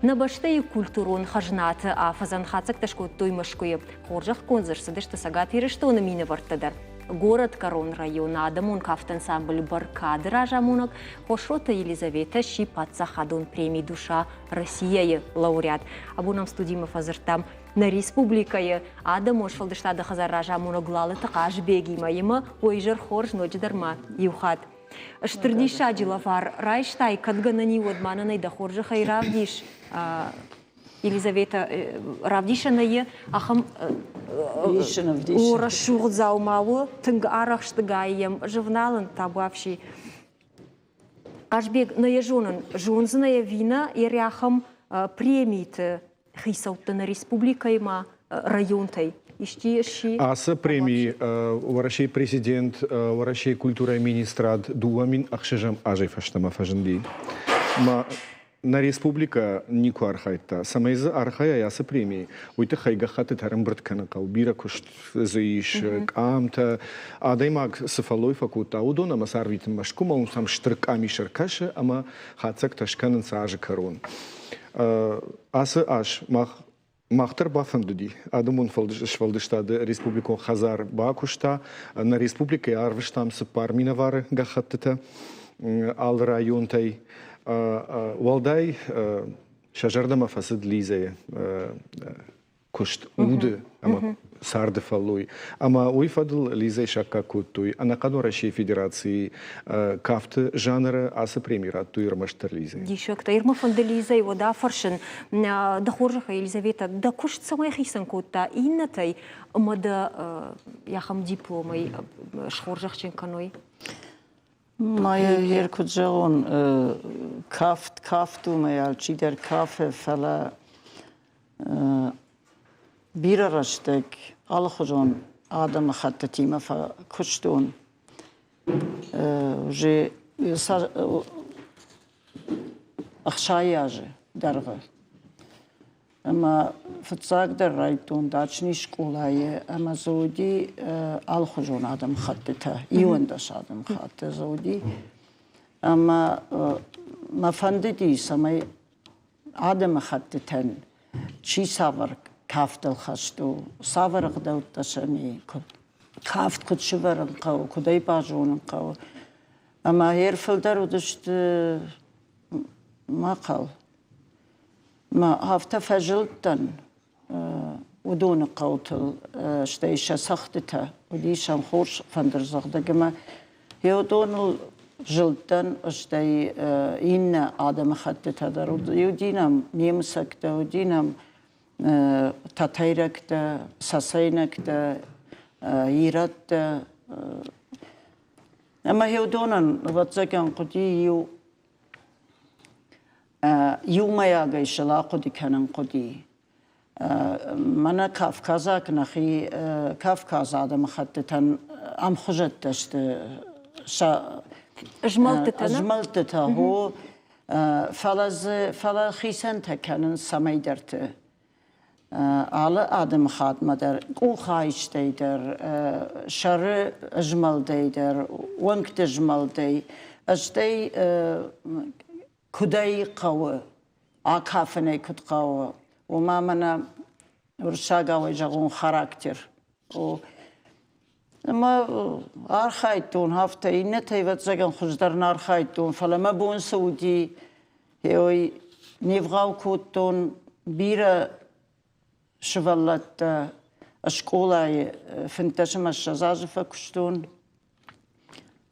Нӕ бӕстӕйы культурон хӕзнаты афӕдзӕн хатдзӕгтӕ скодтой Мӕскуыйы. Хорзӕхгонд дзы рцыдысты Цӕгат Ирыстоны минӕвӕрттӕ дӕр. Горӕтгӕрон районы адӕмон кафты ансамбль «Бӕркад-ы разамонӕг Хосроты Елизаветӕ сси паддзахадон преми «Душа Россия-йы» лауреат. Абон ӕм студимӕ фӕдзырдтам нӕ республикӕйы адӕмон сфӕлдыстады хӕдзар разамонӕг Лалыты Хъазбегимӕ. Емӕ уӕ изӕр хорз ноджыдӕр ма иу хатт. Стыр диссаджы лӕвар райстай, кӕд гӕнӕн и, уӕд ма нын ӕй дӕ хорзӕхӕй равдис. Елизавета равдисӕнӕй ахӕм о рӕсугъд дзаума у, тынг арӕхстгай йӕм журналын табуафси. Хъазбег, нӕ йӕ зонын, зондзынӕ ӕви нӕ, йӕ ахӕм премиты хицӕутты нӕ республикӕйы ма районтӕй исчи сси? Ацы преми Уӕрӕсейы президент, Уӕрӕсейы культурӕйы министрад 2006 азӕй фӕстӕмӕ фӕзынди. Нӕ республикӕ никуы архайдта. Цӕмӕй дзы архайай ацы премийы, уый тыххӕй гӕххӕттытӕ ӕрӕмбырд кӕнын хъӕуы. Бирӕ куыст дзы ис, къамтӕ. Адӕймаг цы фӕллой фӕкодта, уыдон ӕмӕ сӕ арвитын Мӕскуымӕ, уым сӕм стыр къамис ӕркӕсы ӕмӕ хатдзӕгтӕ скӕнынц азы кӕрон. Ацы аз мах Мах дӕр бафӕндыди адӕмон сфӕлдыстады республикон хӕдзар бакуыста. Нӕ республикӕйы арвыстам цыппар минӕвары гӕххӕттытӕ алы районтӕй. Уӕлдай сӕ зӕрдӕмӕ фӕцыд Лизӕйы куыст уды ӕмӕ царды фӕллой. Ӕмӕ уый фӕдыл Лизӕйы саккаг кодтой ӕнӕхъӕн Уӕрӕсейы Федерацийы кафты жанры ацы преми радтой ӕрмӕстдӕр Лизӕ. Диссӕгтӕ. Ирмӕ фӕнды Лизӕйы уӕд афӕрсын. Дӕ хорзӕхӕй, Елизаветӕ, дӕ куыст цӕмӕй хицӕн кодта иннӕтӕй ӕмӕ дӕ ахӕм дипломӕй схорзӕхджын кӕной? Ма йӕ куыд зӕгъон, кафт кафт у, мӕ алчидӕр кафы, фӕлӕ Бирӕ рӕстӕг алыхуызон адӕмыхӕттытимӕ фӕкуыстон. Уже 60 азы дӕргъы. Ӕмӕ фыццагдӕр райдыдтон дачный скъолайы ӕмӕ дзы уыди алыхуызон адӕмыхӕттытӕ, 11 адӕмыхатты дзы уыди. Ӕмӕ мӕ фӕндыди, цӕмӕй адӕмыхӕттытӕн чи цавӕр кафтыл хӕст у, цавӕр ӕгъдӕуттӕ сӕм и, кафт куыд сывӕрын хъӕуы, куыд ӕй базонын хъӕуы. Ӕмӕ гъер фылдӕр уыдысты мӕхъӕл. Мӕ афтӕ фӕзылдтӕн уыдоны хъӕутыл, стӕй сӕ цӕгъдтытӕ уыди сӕм хорз фӕндырдзӕгъдӕг ӕмӕ уыдоныл зылдтӕн, стӕй иннӕ адӕмыхӕттытӕ дӕр. Уыди нӕм немыцӕгтӕ, уыди нӕм тӕтӕйрӕгтӕ, цӕцӕйнӕгтӕ, ирӕттӕ. Ӕмӕ уыдонӕн, ӕвӕццӕгӕн, хъуыди иу Иумӕйагӕй сыл ахъуыды кӕнын хъуыди. Мӕнӕ кавказаг нӕхи Кавказы адӕмыхӕттытӕн ӕмхуызӕттӕ сты сӕ змӕлдтытӕ, змӕлдтытӕ, хо, фӕлӕ дзы фӕлӕ хицӕнтӕ кӕнынц цӕмӕйдӕрты. Алы адӕмыхатмӕ дӕр къухайстӕй дӕр, сӕры змӕлдӕй дӕр, уӕнгты змӕлдӕй, стӕй куыдӕй хъӕуы, акафынӕй куыд хъӕуы, уымӕ мӕнӕ уырыссагау зӕгъон характер. Ӕмӕ архайдтон афтӕ, иннӕтӕй, ӕвӕццӕгӕн, хуыздӕр нӕ архайдтон, фӕлӕ мӕ бон цы уыди, ой, не вгъау кодтон бирӕ сывӕллӕттӕ скъолайы 15 ӕмӕ 20 азы фӕкуыстон.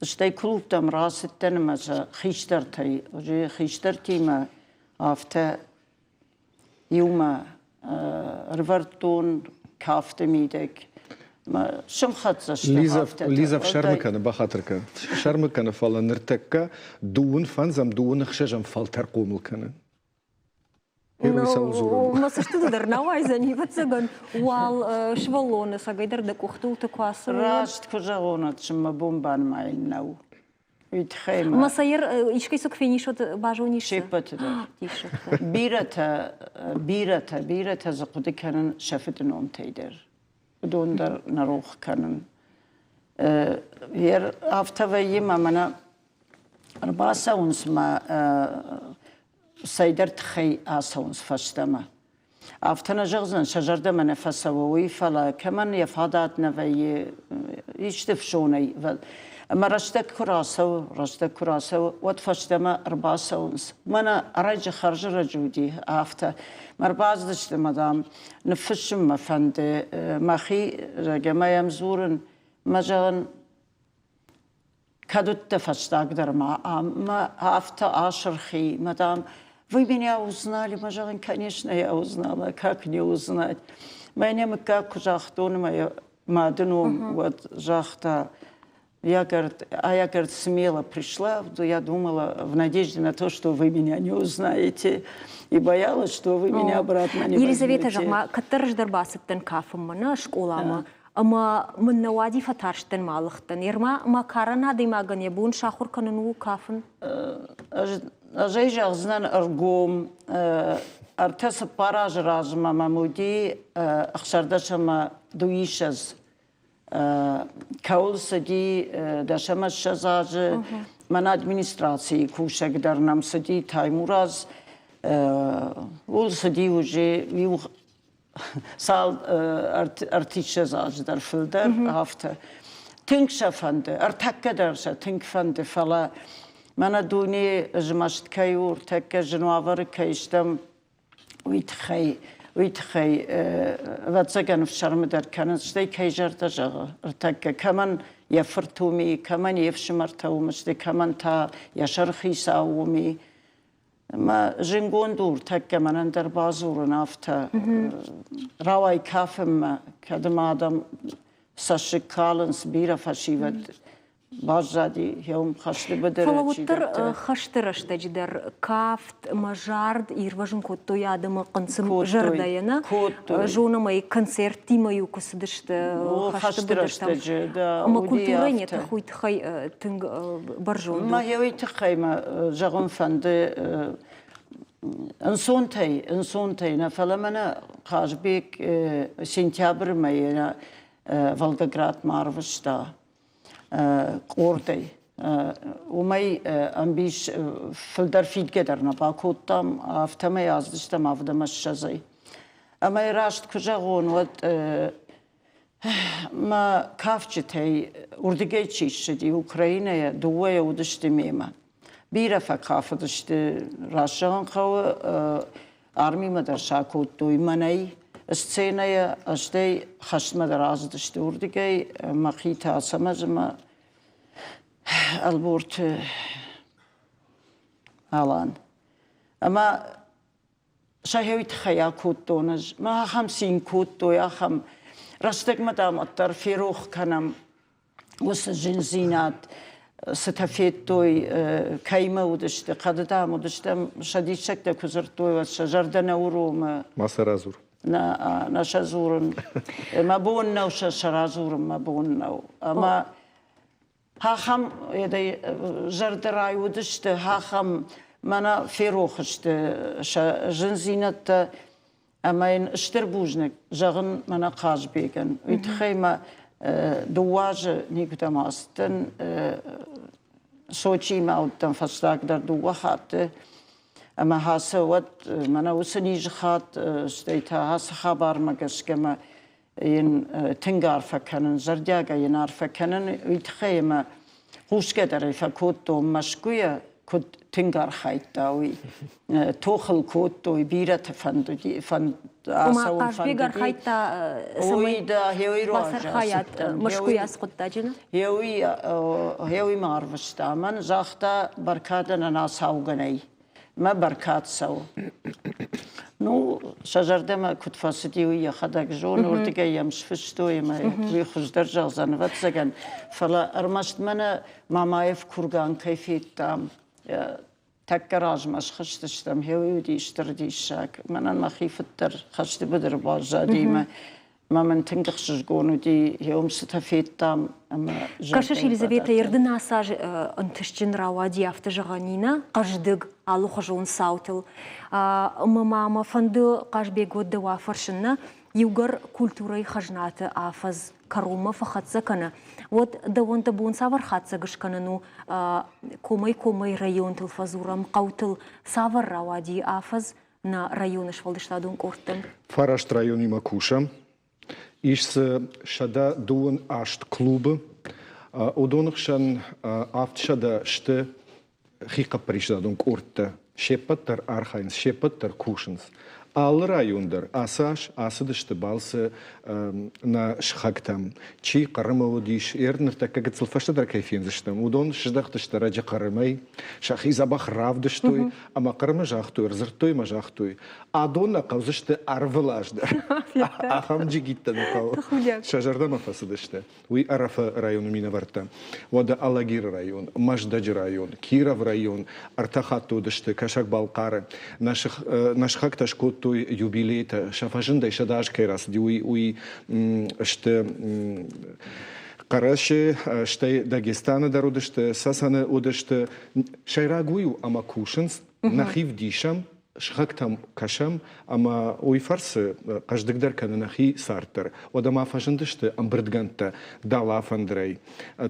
Стӕй клубтӕм рацыдтӕн ӕмӕ сӕ хистӕртӕй, хистӕртимӕ афтӕ иумӕ ӕрвӕрдтон кафты мидӕг. Сымхӕццӕ сты афтӕ. Лиза фсӕрмы кӕны, бахатыр кӕн. Фсӕрмы кӕны, фӕлӕ ныртӕккӕ дыууын фӕндзӕм, дыууын ӕхсӕзӕм фӕлтӕр хъомыл кӕны. Мӕ цӕстыты дӕр нӕ уайдзӕни, ӕвӕццӕгӕн, уал сывӕллоны сагӕй дӕр дӕ къухтыл куы ацӕуой. Раст куы зӕгъон, ӕд мӕ бон банымайын нӕу. Уый тыххӕй ма. Масайыр искӕй цы куы фенис, уӕд базонис? Се ппӕты дӕр. Бирӕтӕ, бирӕтӕ, бирӕтӕ дзы хъуыды кӕнын сӕ фыды номтӕй дӕр. Уыдон дӕр нӕ рох кӕнын. Афтӕ вӕййы мӕ мӕнӕ ӕрбацӕуынц мӕ цӕйдӕр тыххӕй ацӕуынц фӕстӕмӕ. Афтӕ нӕ зӕгъдзӕн, сӕ зӕрдӕмӕ нӕ фӕцӕуы уый, фӕлӕ кӕмӕн йӕ фадат нӕ вӕййы исты фсонӕй. Ӕмӕ рӕстӕг куы рацӕуы, рӕстӕг куы рацӕуы, уӕд фӕстӕмӕ ӕрбацӕуынц. Мӕнӕ ӕрӕджы, хӕрзӕрӕджы уыди афтӕ. Мӕ ӕрбацыдысты мӕ, дам, ныффыссын мӕ фӕнды мӕхи, зӕгъгӕ, мӕ йӕм дзурын, мӕ зӕгъын, Кӕд уыдтӕ фӕстагдӕр ма ӕмӕ афтӕ асырхи, мадам, вы меня узнали, мӕ зӕгъын, конечно, я узнала, как не узнать. Мӕнӕ мыггаг куы загътон мӕ мады ном, уӕд загъта, я, говорит, а я, говорит, смело пришла, я думала в надежде на то, что вы меня не узнаете, и боялась, что вы меня обратно не Елизавета, зӕгъ ма, кӕддӕр ӕз дӕр бацыдтӕн кафынмӕ, нӕ скъоламӕ, Ӕмӕ мын нӕ уади фӕтарстӕн ма лыгъдтӕн. Ерма мӕ карӕн адӕймагӕн йӕ бон сахуыр кӕнын у кафын? Ӕз ӕй зӕгъдзынӕн ӕргом. Ӕртӕ-цыппар азы размӕ мӕм уыди 16 ӕмӕ дыууиссӕдз. Кӕуыл цыди 10 ӕмӕ 20 азы, мӕн администрацийы кусӕг дӕр нӕм цыди Таймураз. Ууыл цыди уже иу цал ӕртиссӕдз азы дӕр фылдӕр, афтӕ. Тынг сӕ фӕнды, ӕртӕккӕ дӕр сӕ тынг фӕнды, фӕлӕ мӕнӕ дуне змӕст кӕй у, ӕртӕккӕ зын уавӕры кӕй стӕм, уый тыххӕй уый тыххӕй ӕвӕццӕгӕн ӕфсӕрмы дӕр кӕнынц, стӕй кӕй зӕрдӕ зӕгъы ӕртӕккӕ, кӕмӕн йӕ фырт уым и, кӕмӕн йе фсымӕртӕ уым сты, кӕмӕн та йӕ сӕрыхицау уым и. Мӕ зынгонд у ӕртӕккӕ мӕнӕн дӕр бадзурын афтӕ. Рауай кафынмӕ, кӕд ма адӕм цӕссыг калынц, бирӕ фӕсивӕд баззади уым хӕсты быдыры. Фӕлӕ уӕддӕр хӕсты рӕстӕджы дӕр кафт ӕмӕ зард ирвӕзын кодтой адӕмы хъынцъым зӕрдӕйӕ, нӕ? Зонӕм ӕй, концерттимӕ-иу куы цыдысты хӕсты быдыртӕм. Ӕмӕ культурӕйы не тых уый тыххӕй тынг бӕрзонд у. Мӕ уый тыххӕй мӕ зӕгъын фӕнды ӕнцонтӕй, ӕнцонтӕй нӕ, фӕлӕ мӕнӕ Хъазбег сентябры мӕйы Волгоградмӕ арвыста къордӕй. Уымӕй ӕмбис фылдӕр фидгӕ дӕр нӕ бакодтам, афтӕмӕй аздыстӕм авдӕмӕ ссӕдзӕй. Ӕмӕ раст куы зӕгъон, уӕд Мӕ кафджытӕй уырдыгӕй чи ссыди, Украинӕйӕ, дыууӕйӕ уыдысты мемӕ. Бирӕ фӕкафыдысты, раст зӕгъын хъӕуы, армимӕ дӕр сӕ кодтой мӕнӕй сценӕйӕ, стӕй хӕстмӕ дӕр ацыдысты уырдыгӕй, мӕхи та Ацӕмӕз ӕмӕ Ӕлборты Алан. Ӕмӕ сӕхи уый тыххӕй акодтон ӕз. Мӕ ахӕм цин кодтой, ахӕм рӕстӕгмӕ, дам, уӕддӕр ферох кӕнӕм уыцы зындзинад, цытӕ федтой, кӕимӕ уыдысты, хъӕды, дам, уыдыстӕм, сӕ диссӕгтӕ куы дзырдтой, уӕд сӕ зӕрдӕ нӕ уромы. Ма сӕ радзур. Нӕ, нӕ сӕ дзурын. Мӕ бон нӕу сӕ радзурын, мӕ бон нӕу. Ӕмӕ Ахӕм зӕрдӕрай уыдысты, ахӕм мӕнӕ ферох сты сӕ зындзинӕдтӕ ӕмӕ йын стыр бузныг зӕгъын мӕнӕ Хъазбегӕн. Уый тыххӕй мӕ дыууӕ азы никуыдӕм ацыдтӕн. Сочимӕ уыдтӕн фӕстагдӕр дыууӕ хатты. Ӕмӕ ацы уӕд мӕнӕ уыцы низы хатт, стӕй та ацы хабармӕ гӕсгӕ мӕ йын тынг арфӕ кӕнын, зӕрдиагӕй йын арфӕ кӕнын, уый тыххӕй ӕмӕ хъусгӕ дӕр ӕй фӕкодтон Мӕскуыйӕ, куыд тынг архайдта, уый. Тох ыл кодтой, бирӕты фӕндыди, фӕнд ацӕуын фӕндыди. архайдта, цӕмӕй бацархайат Мӕскуыйы ацы хъуыддаджы? Гъеуый ма арвыста. Мӕн загъта, бӕркадӕн ӕнӕцаугӕ нӕй. Мӕ бӕркад цӕуы. Ну, сӕ зӕрдӕмӕ куыд фӕцыди, уый йӕхӕдӕг зоны, уырдыгӕй йӕм сфыстой ӕмӕ уый хуыздӕр зӕгъдзӕн, ӕвӕццӕгӕн. Фӕлӕ ӕрмӕст мӕнӕ Мамаев курган кӕй федтам, тӕккӕ размӕ схызтыстӕм, гъе уый уыди стыр диссаг. Мӕнӕн мӕхи фыд дӕр хӕсты быдыры баззади ӕмӕ. Мӕ мын тынг ӕхсызгон уыди, йе цытӕ федтам ӕмӕ Кӕсыс, Елизаветӕ, ердын ацы аз ӕнтыстджын рауади, афтӕ зӕгъӕн и нӕ, хъӕздыг алыхуызон цаутыл. Ӕмӕ ма мӕ фӕнды Хъазбег уӕд дӕу афӕрсын, нӕ иугӕр культурӕйы хӕзнаты афӕдз кӕронмӕ фӕхӕццӕ кӕны, уӕд дӕуӕн дӕ бон цавӕр хатдзӕг скӕнын у, комӕй-комӕй районтыл фӕдзурӕм, хъӕутыл цавӕр рауади афӕдз нӕ районы сфӕлдыстадон къордтӕн? Фараст районимӕ кусӕм. Ис дзы 128 клубы. Уыдоны хсӕн 700 сты хихъӕппӕрисадон къордтӕ. Се ппӕт дӕр архайынц, се ппӕт дӕр кусынц. Алы район дӕр ацы аз ацыдысты балцы нӕ сыхӕгтӕм. Чи Хъырымы уыдис, ер ныртӕккӕ гыццыл фӕстӕдӕр кӕй фендзыстӕм, уыдон сыздӕхтысты ӕрӕджы Хъырымӕй, сӕхи дзӕбӕх равдыстой ӕмӕ Хъырымы загътой, ӕрдзырдтой ӕмӕ загътой, адон нӕ хъӕудзысты ӕрвылаз дӕр. Ахӕм джигиттӕ нӕ хъӕуы. Сӕ зӕрдӕмӕ фӕцыдысты. Уый Ӕрӕфы районы минӕвӕрттӕ. Уӕдӕ Алагиры район, Мӕздӕджы район, Кировы район ӕртӕ хатты уыдысты Кӕсӕг-Балхъары. Нӕ сыхӕгтӕ скодтой юбилейтӕ, сӕ фӕзындӕй 100 аз кӕй рацыди, уый сты Хъӕрӕсе, стӕй Дагестаны дӕр уыдысты, Цӕцӕны уыдысты. Сӕйраг уый у, ӕмӕ кусынц, нӕхи вдисӕм, сыхӕгтӕм кӕсӕм ӕмӕ уый фӕрцы хъӕздыгдӕр кӕны нӕхи цард дӕр. Уӕдӕ ма фӕзындысты ӕмбырдгӕндтӕ далафӕндырӕй.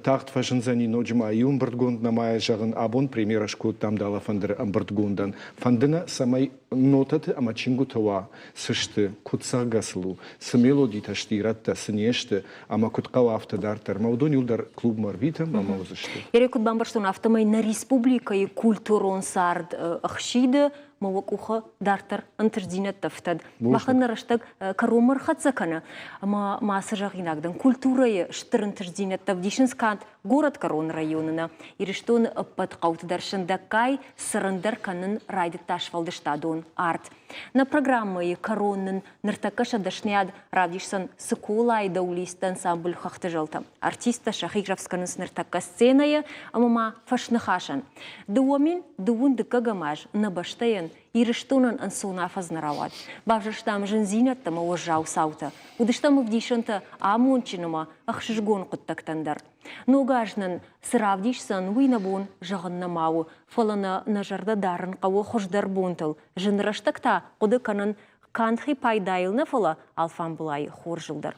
Тагъд фӕзындзӕни ноджы ма иу ӕмбырдгонд, нӕма йӕ зӕгъын, абон премьерӕ скодтам далафӕндыры ӕмбырдгондӕн. Фӕнды нӕ, цӕмӕй нотӕты ӕмӕ чингуыты уа, цы сты, куыд цӕгъгӕ сыл у, цы мелодитӕ сты ирӕттӕ, цы не сты, ӕмӕ куыд хъӕуы, афтӕ дарддӕр. Ӕмӕ уыдон иуылдӕр клубмӕ ӕрвитӕм ӕмӕ уыдзысты. Ере куыд бамбӕрстон, афтӕмӕй нӕ республикӕйы культурон цард ӕхсиды, мӕ уӕ къухы дарддӕр ӕнтыстдзинӕдтӕ фтӕд. Махӕн нӕ рӕстӕг кӕронмӕ ӕрхӕццӕ кӕны, ӕмӕ ма цы зӕгъинаг дӕн, культурӕйы стыр ӕнтыстдзинӕдтӕ ӕвдисынц канд горӕтгӕрон районы нӕ, Ирыстоны ӕппӕт хъӕуты дӕр сындӕггай цырындӕр кӕнын райдыдта сфӕлдыстадон арт. Нӕ программӕйы кӕрон нын ныртӕккӕ сӕ дӕсныйад равдисдзӕн Цыколайы даулистты ансамбль Хӕхты зӕлтӕ. Артисттӕ сӕхи рӕвдз кӕнынц ныртӕккӕ сценӕйы ӕмӕ ма фӕсныхасӕн. 2002 дыккӕгӕм аз нӕ бӕстӕйӕн Ирыстонӕн ӕнцон афӕдз нӕ рауад. Бавзӕрстам зындзинӕдтӕ ӕмӕ уӕззау цаутӕ. Уыдыстӕм ӕвдисӕнтӕ амондджын ӕмӕ ӕхсызгон хъуыддӕгтӕн дӕр. Ног аз нын цы равдисдзӕн, уый нӕ бон зӕгъын нӕма у, фӕлӕ нӕ нӕ зӕрдӕ дарын хъӕуы хуыздӕр бонтыл, зын рӕстӕг та хъуыды кӕнын канд хи пайдайыл нӕ, фӕлӕ алфамбылайы хорзыл дӕр.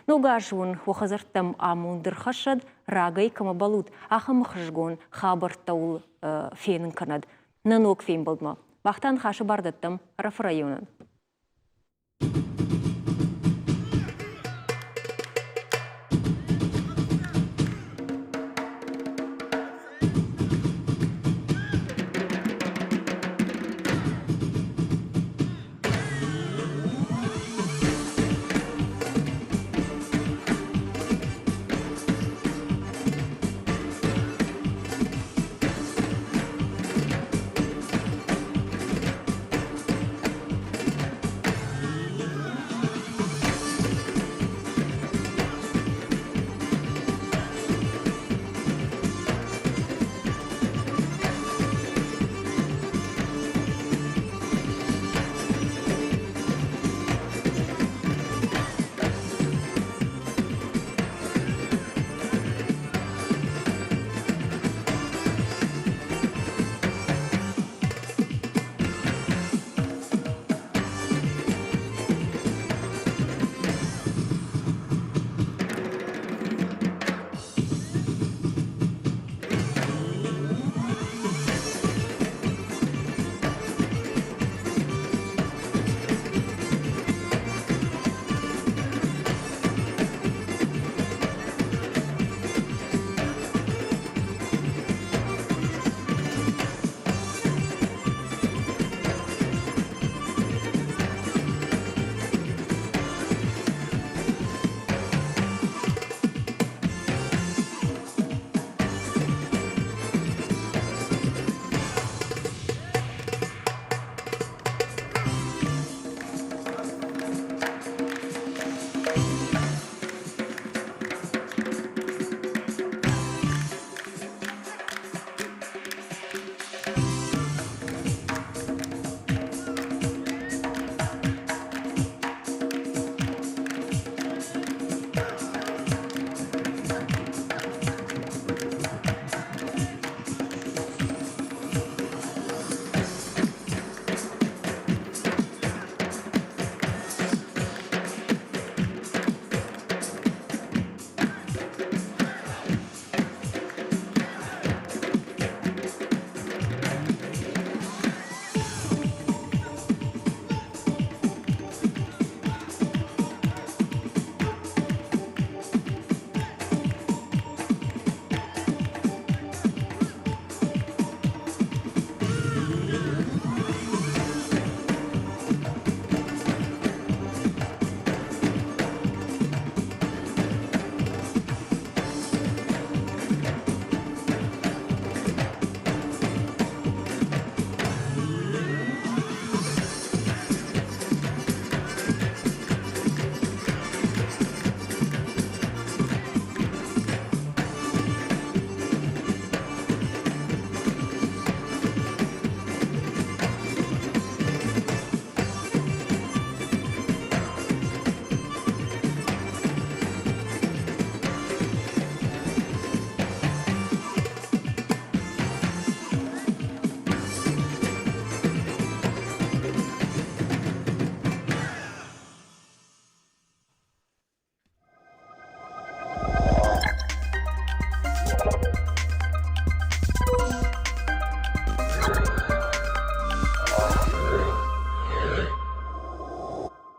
Ног аз уын уӕ хӕдзӕрттӕм амонд ӕрхӕссӕд, рагӕй кӕмӕ бӕлут, ахӕм ӕхсызгон хабӕрттӕ уыл фенын кӕнӕд. Нӕ ног фембӕлдмӕ. Мах та ныхасы бар дӕттӕм Ӕрӕфы районӕн.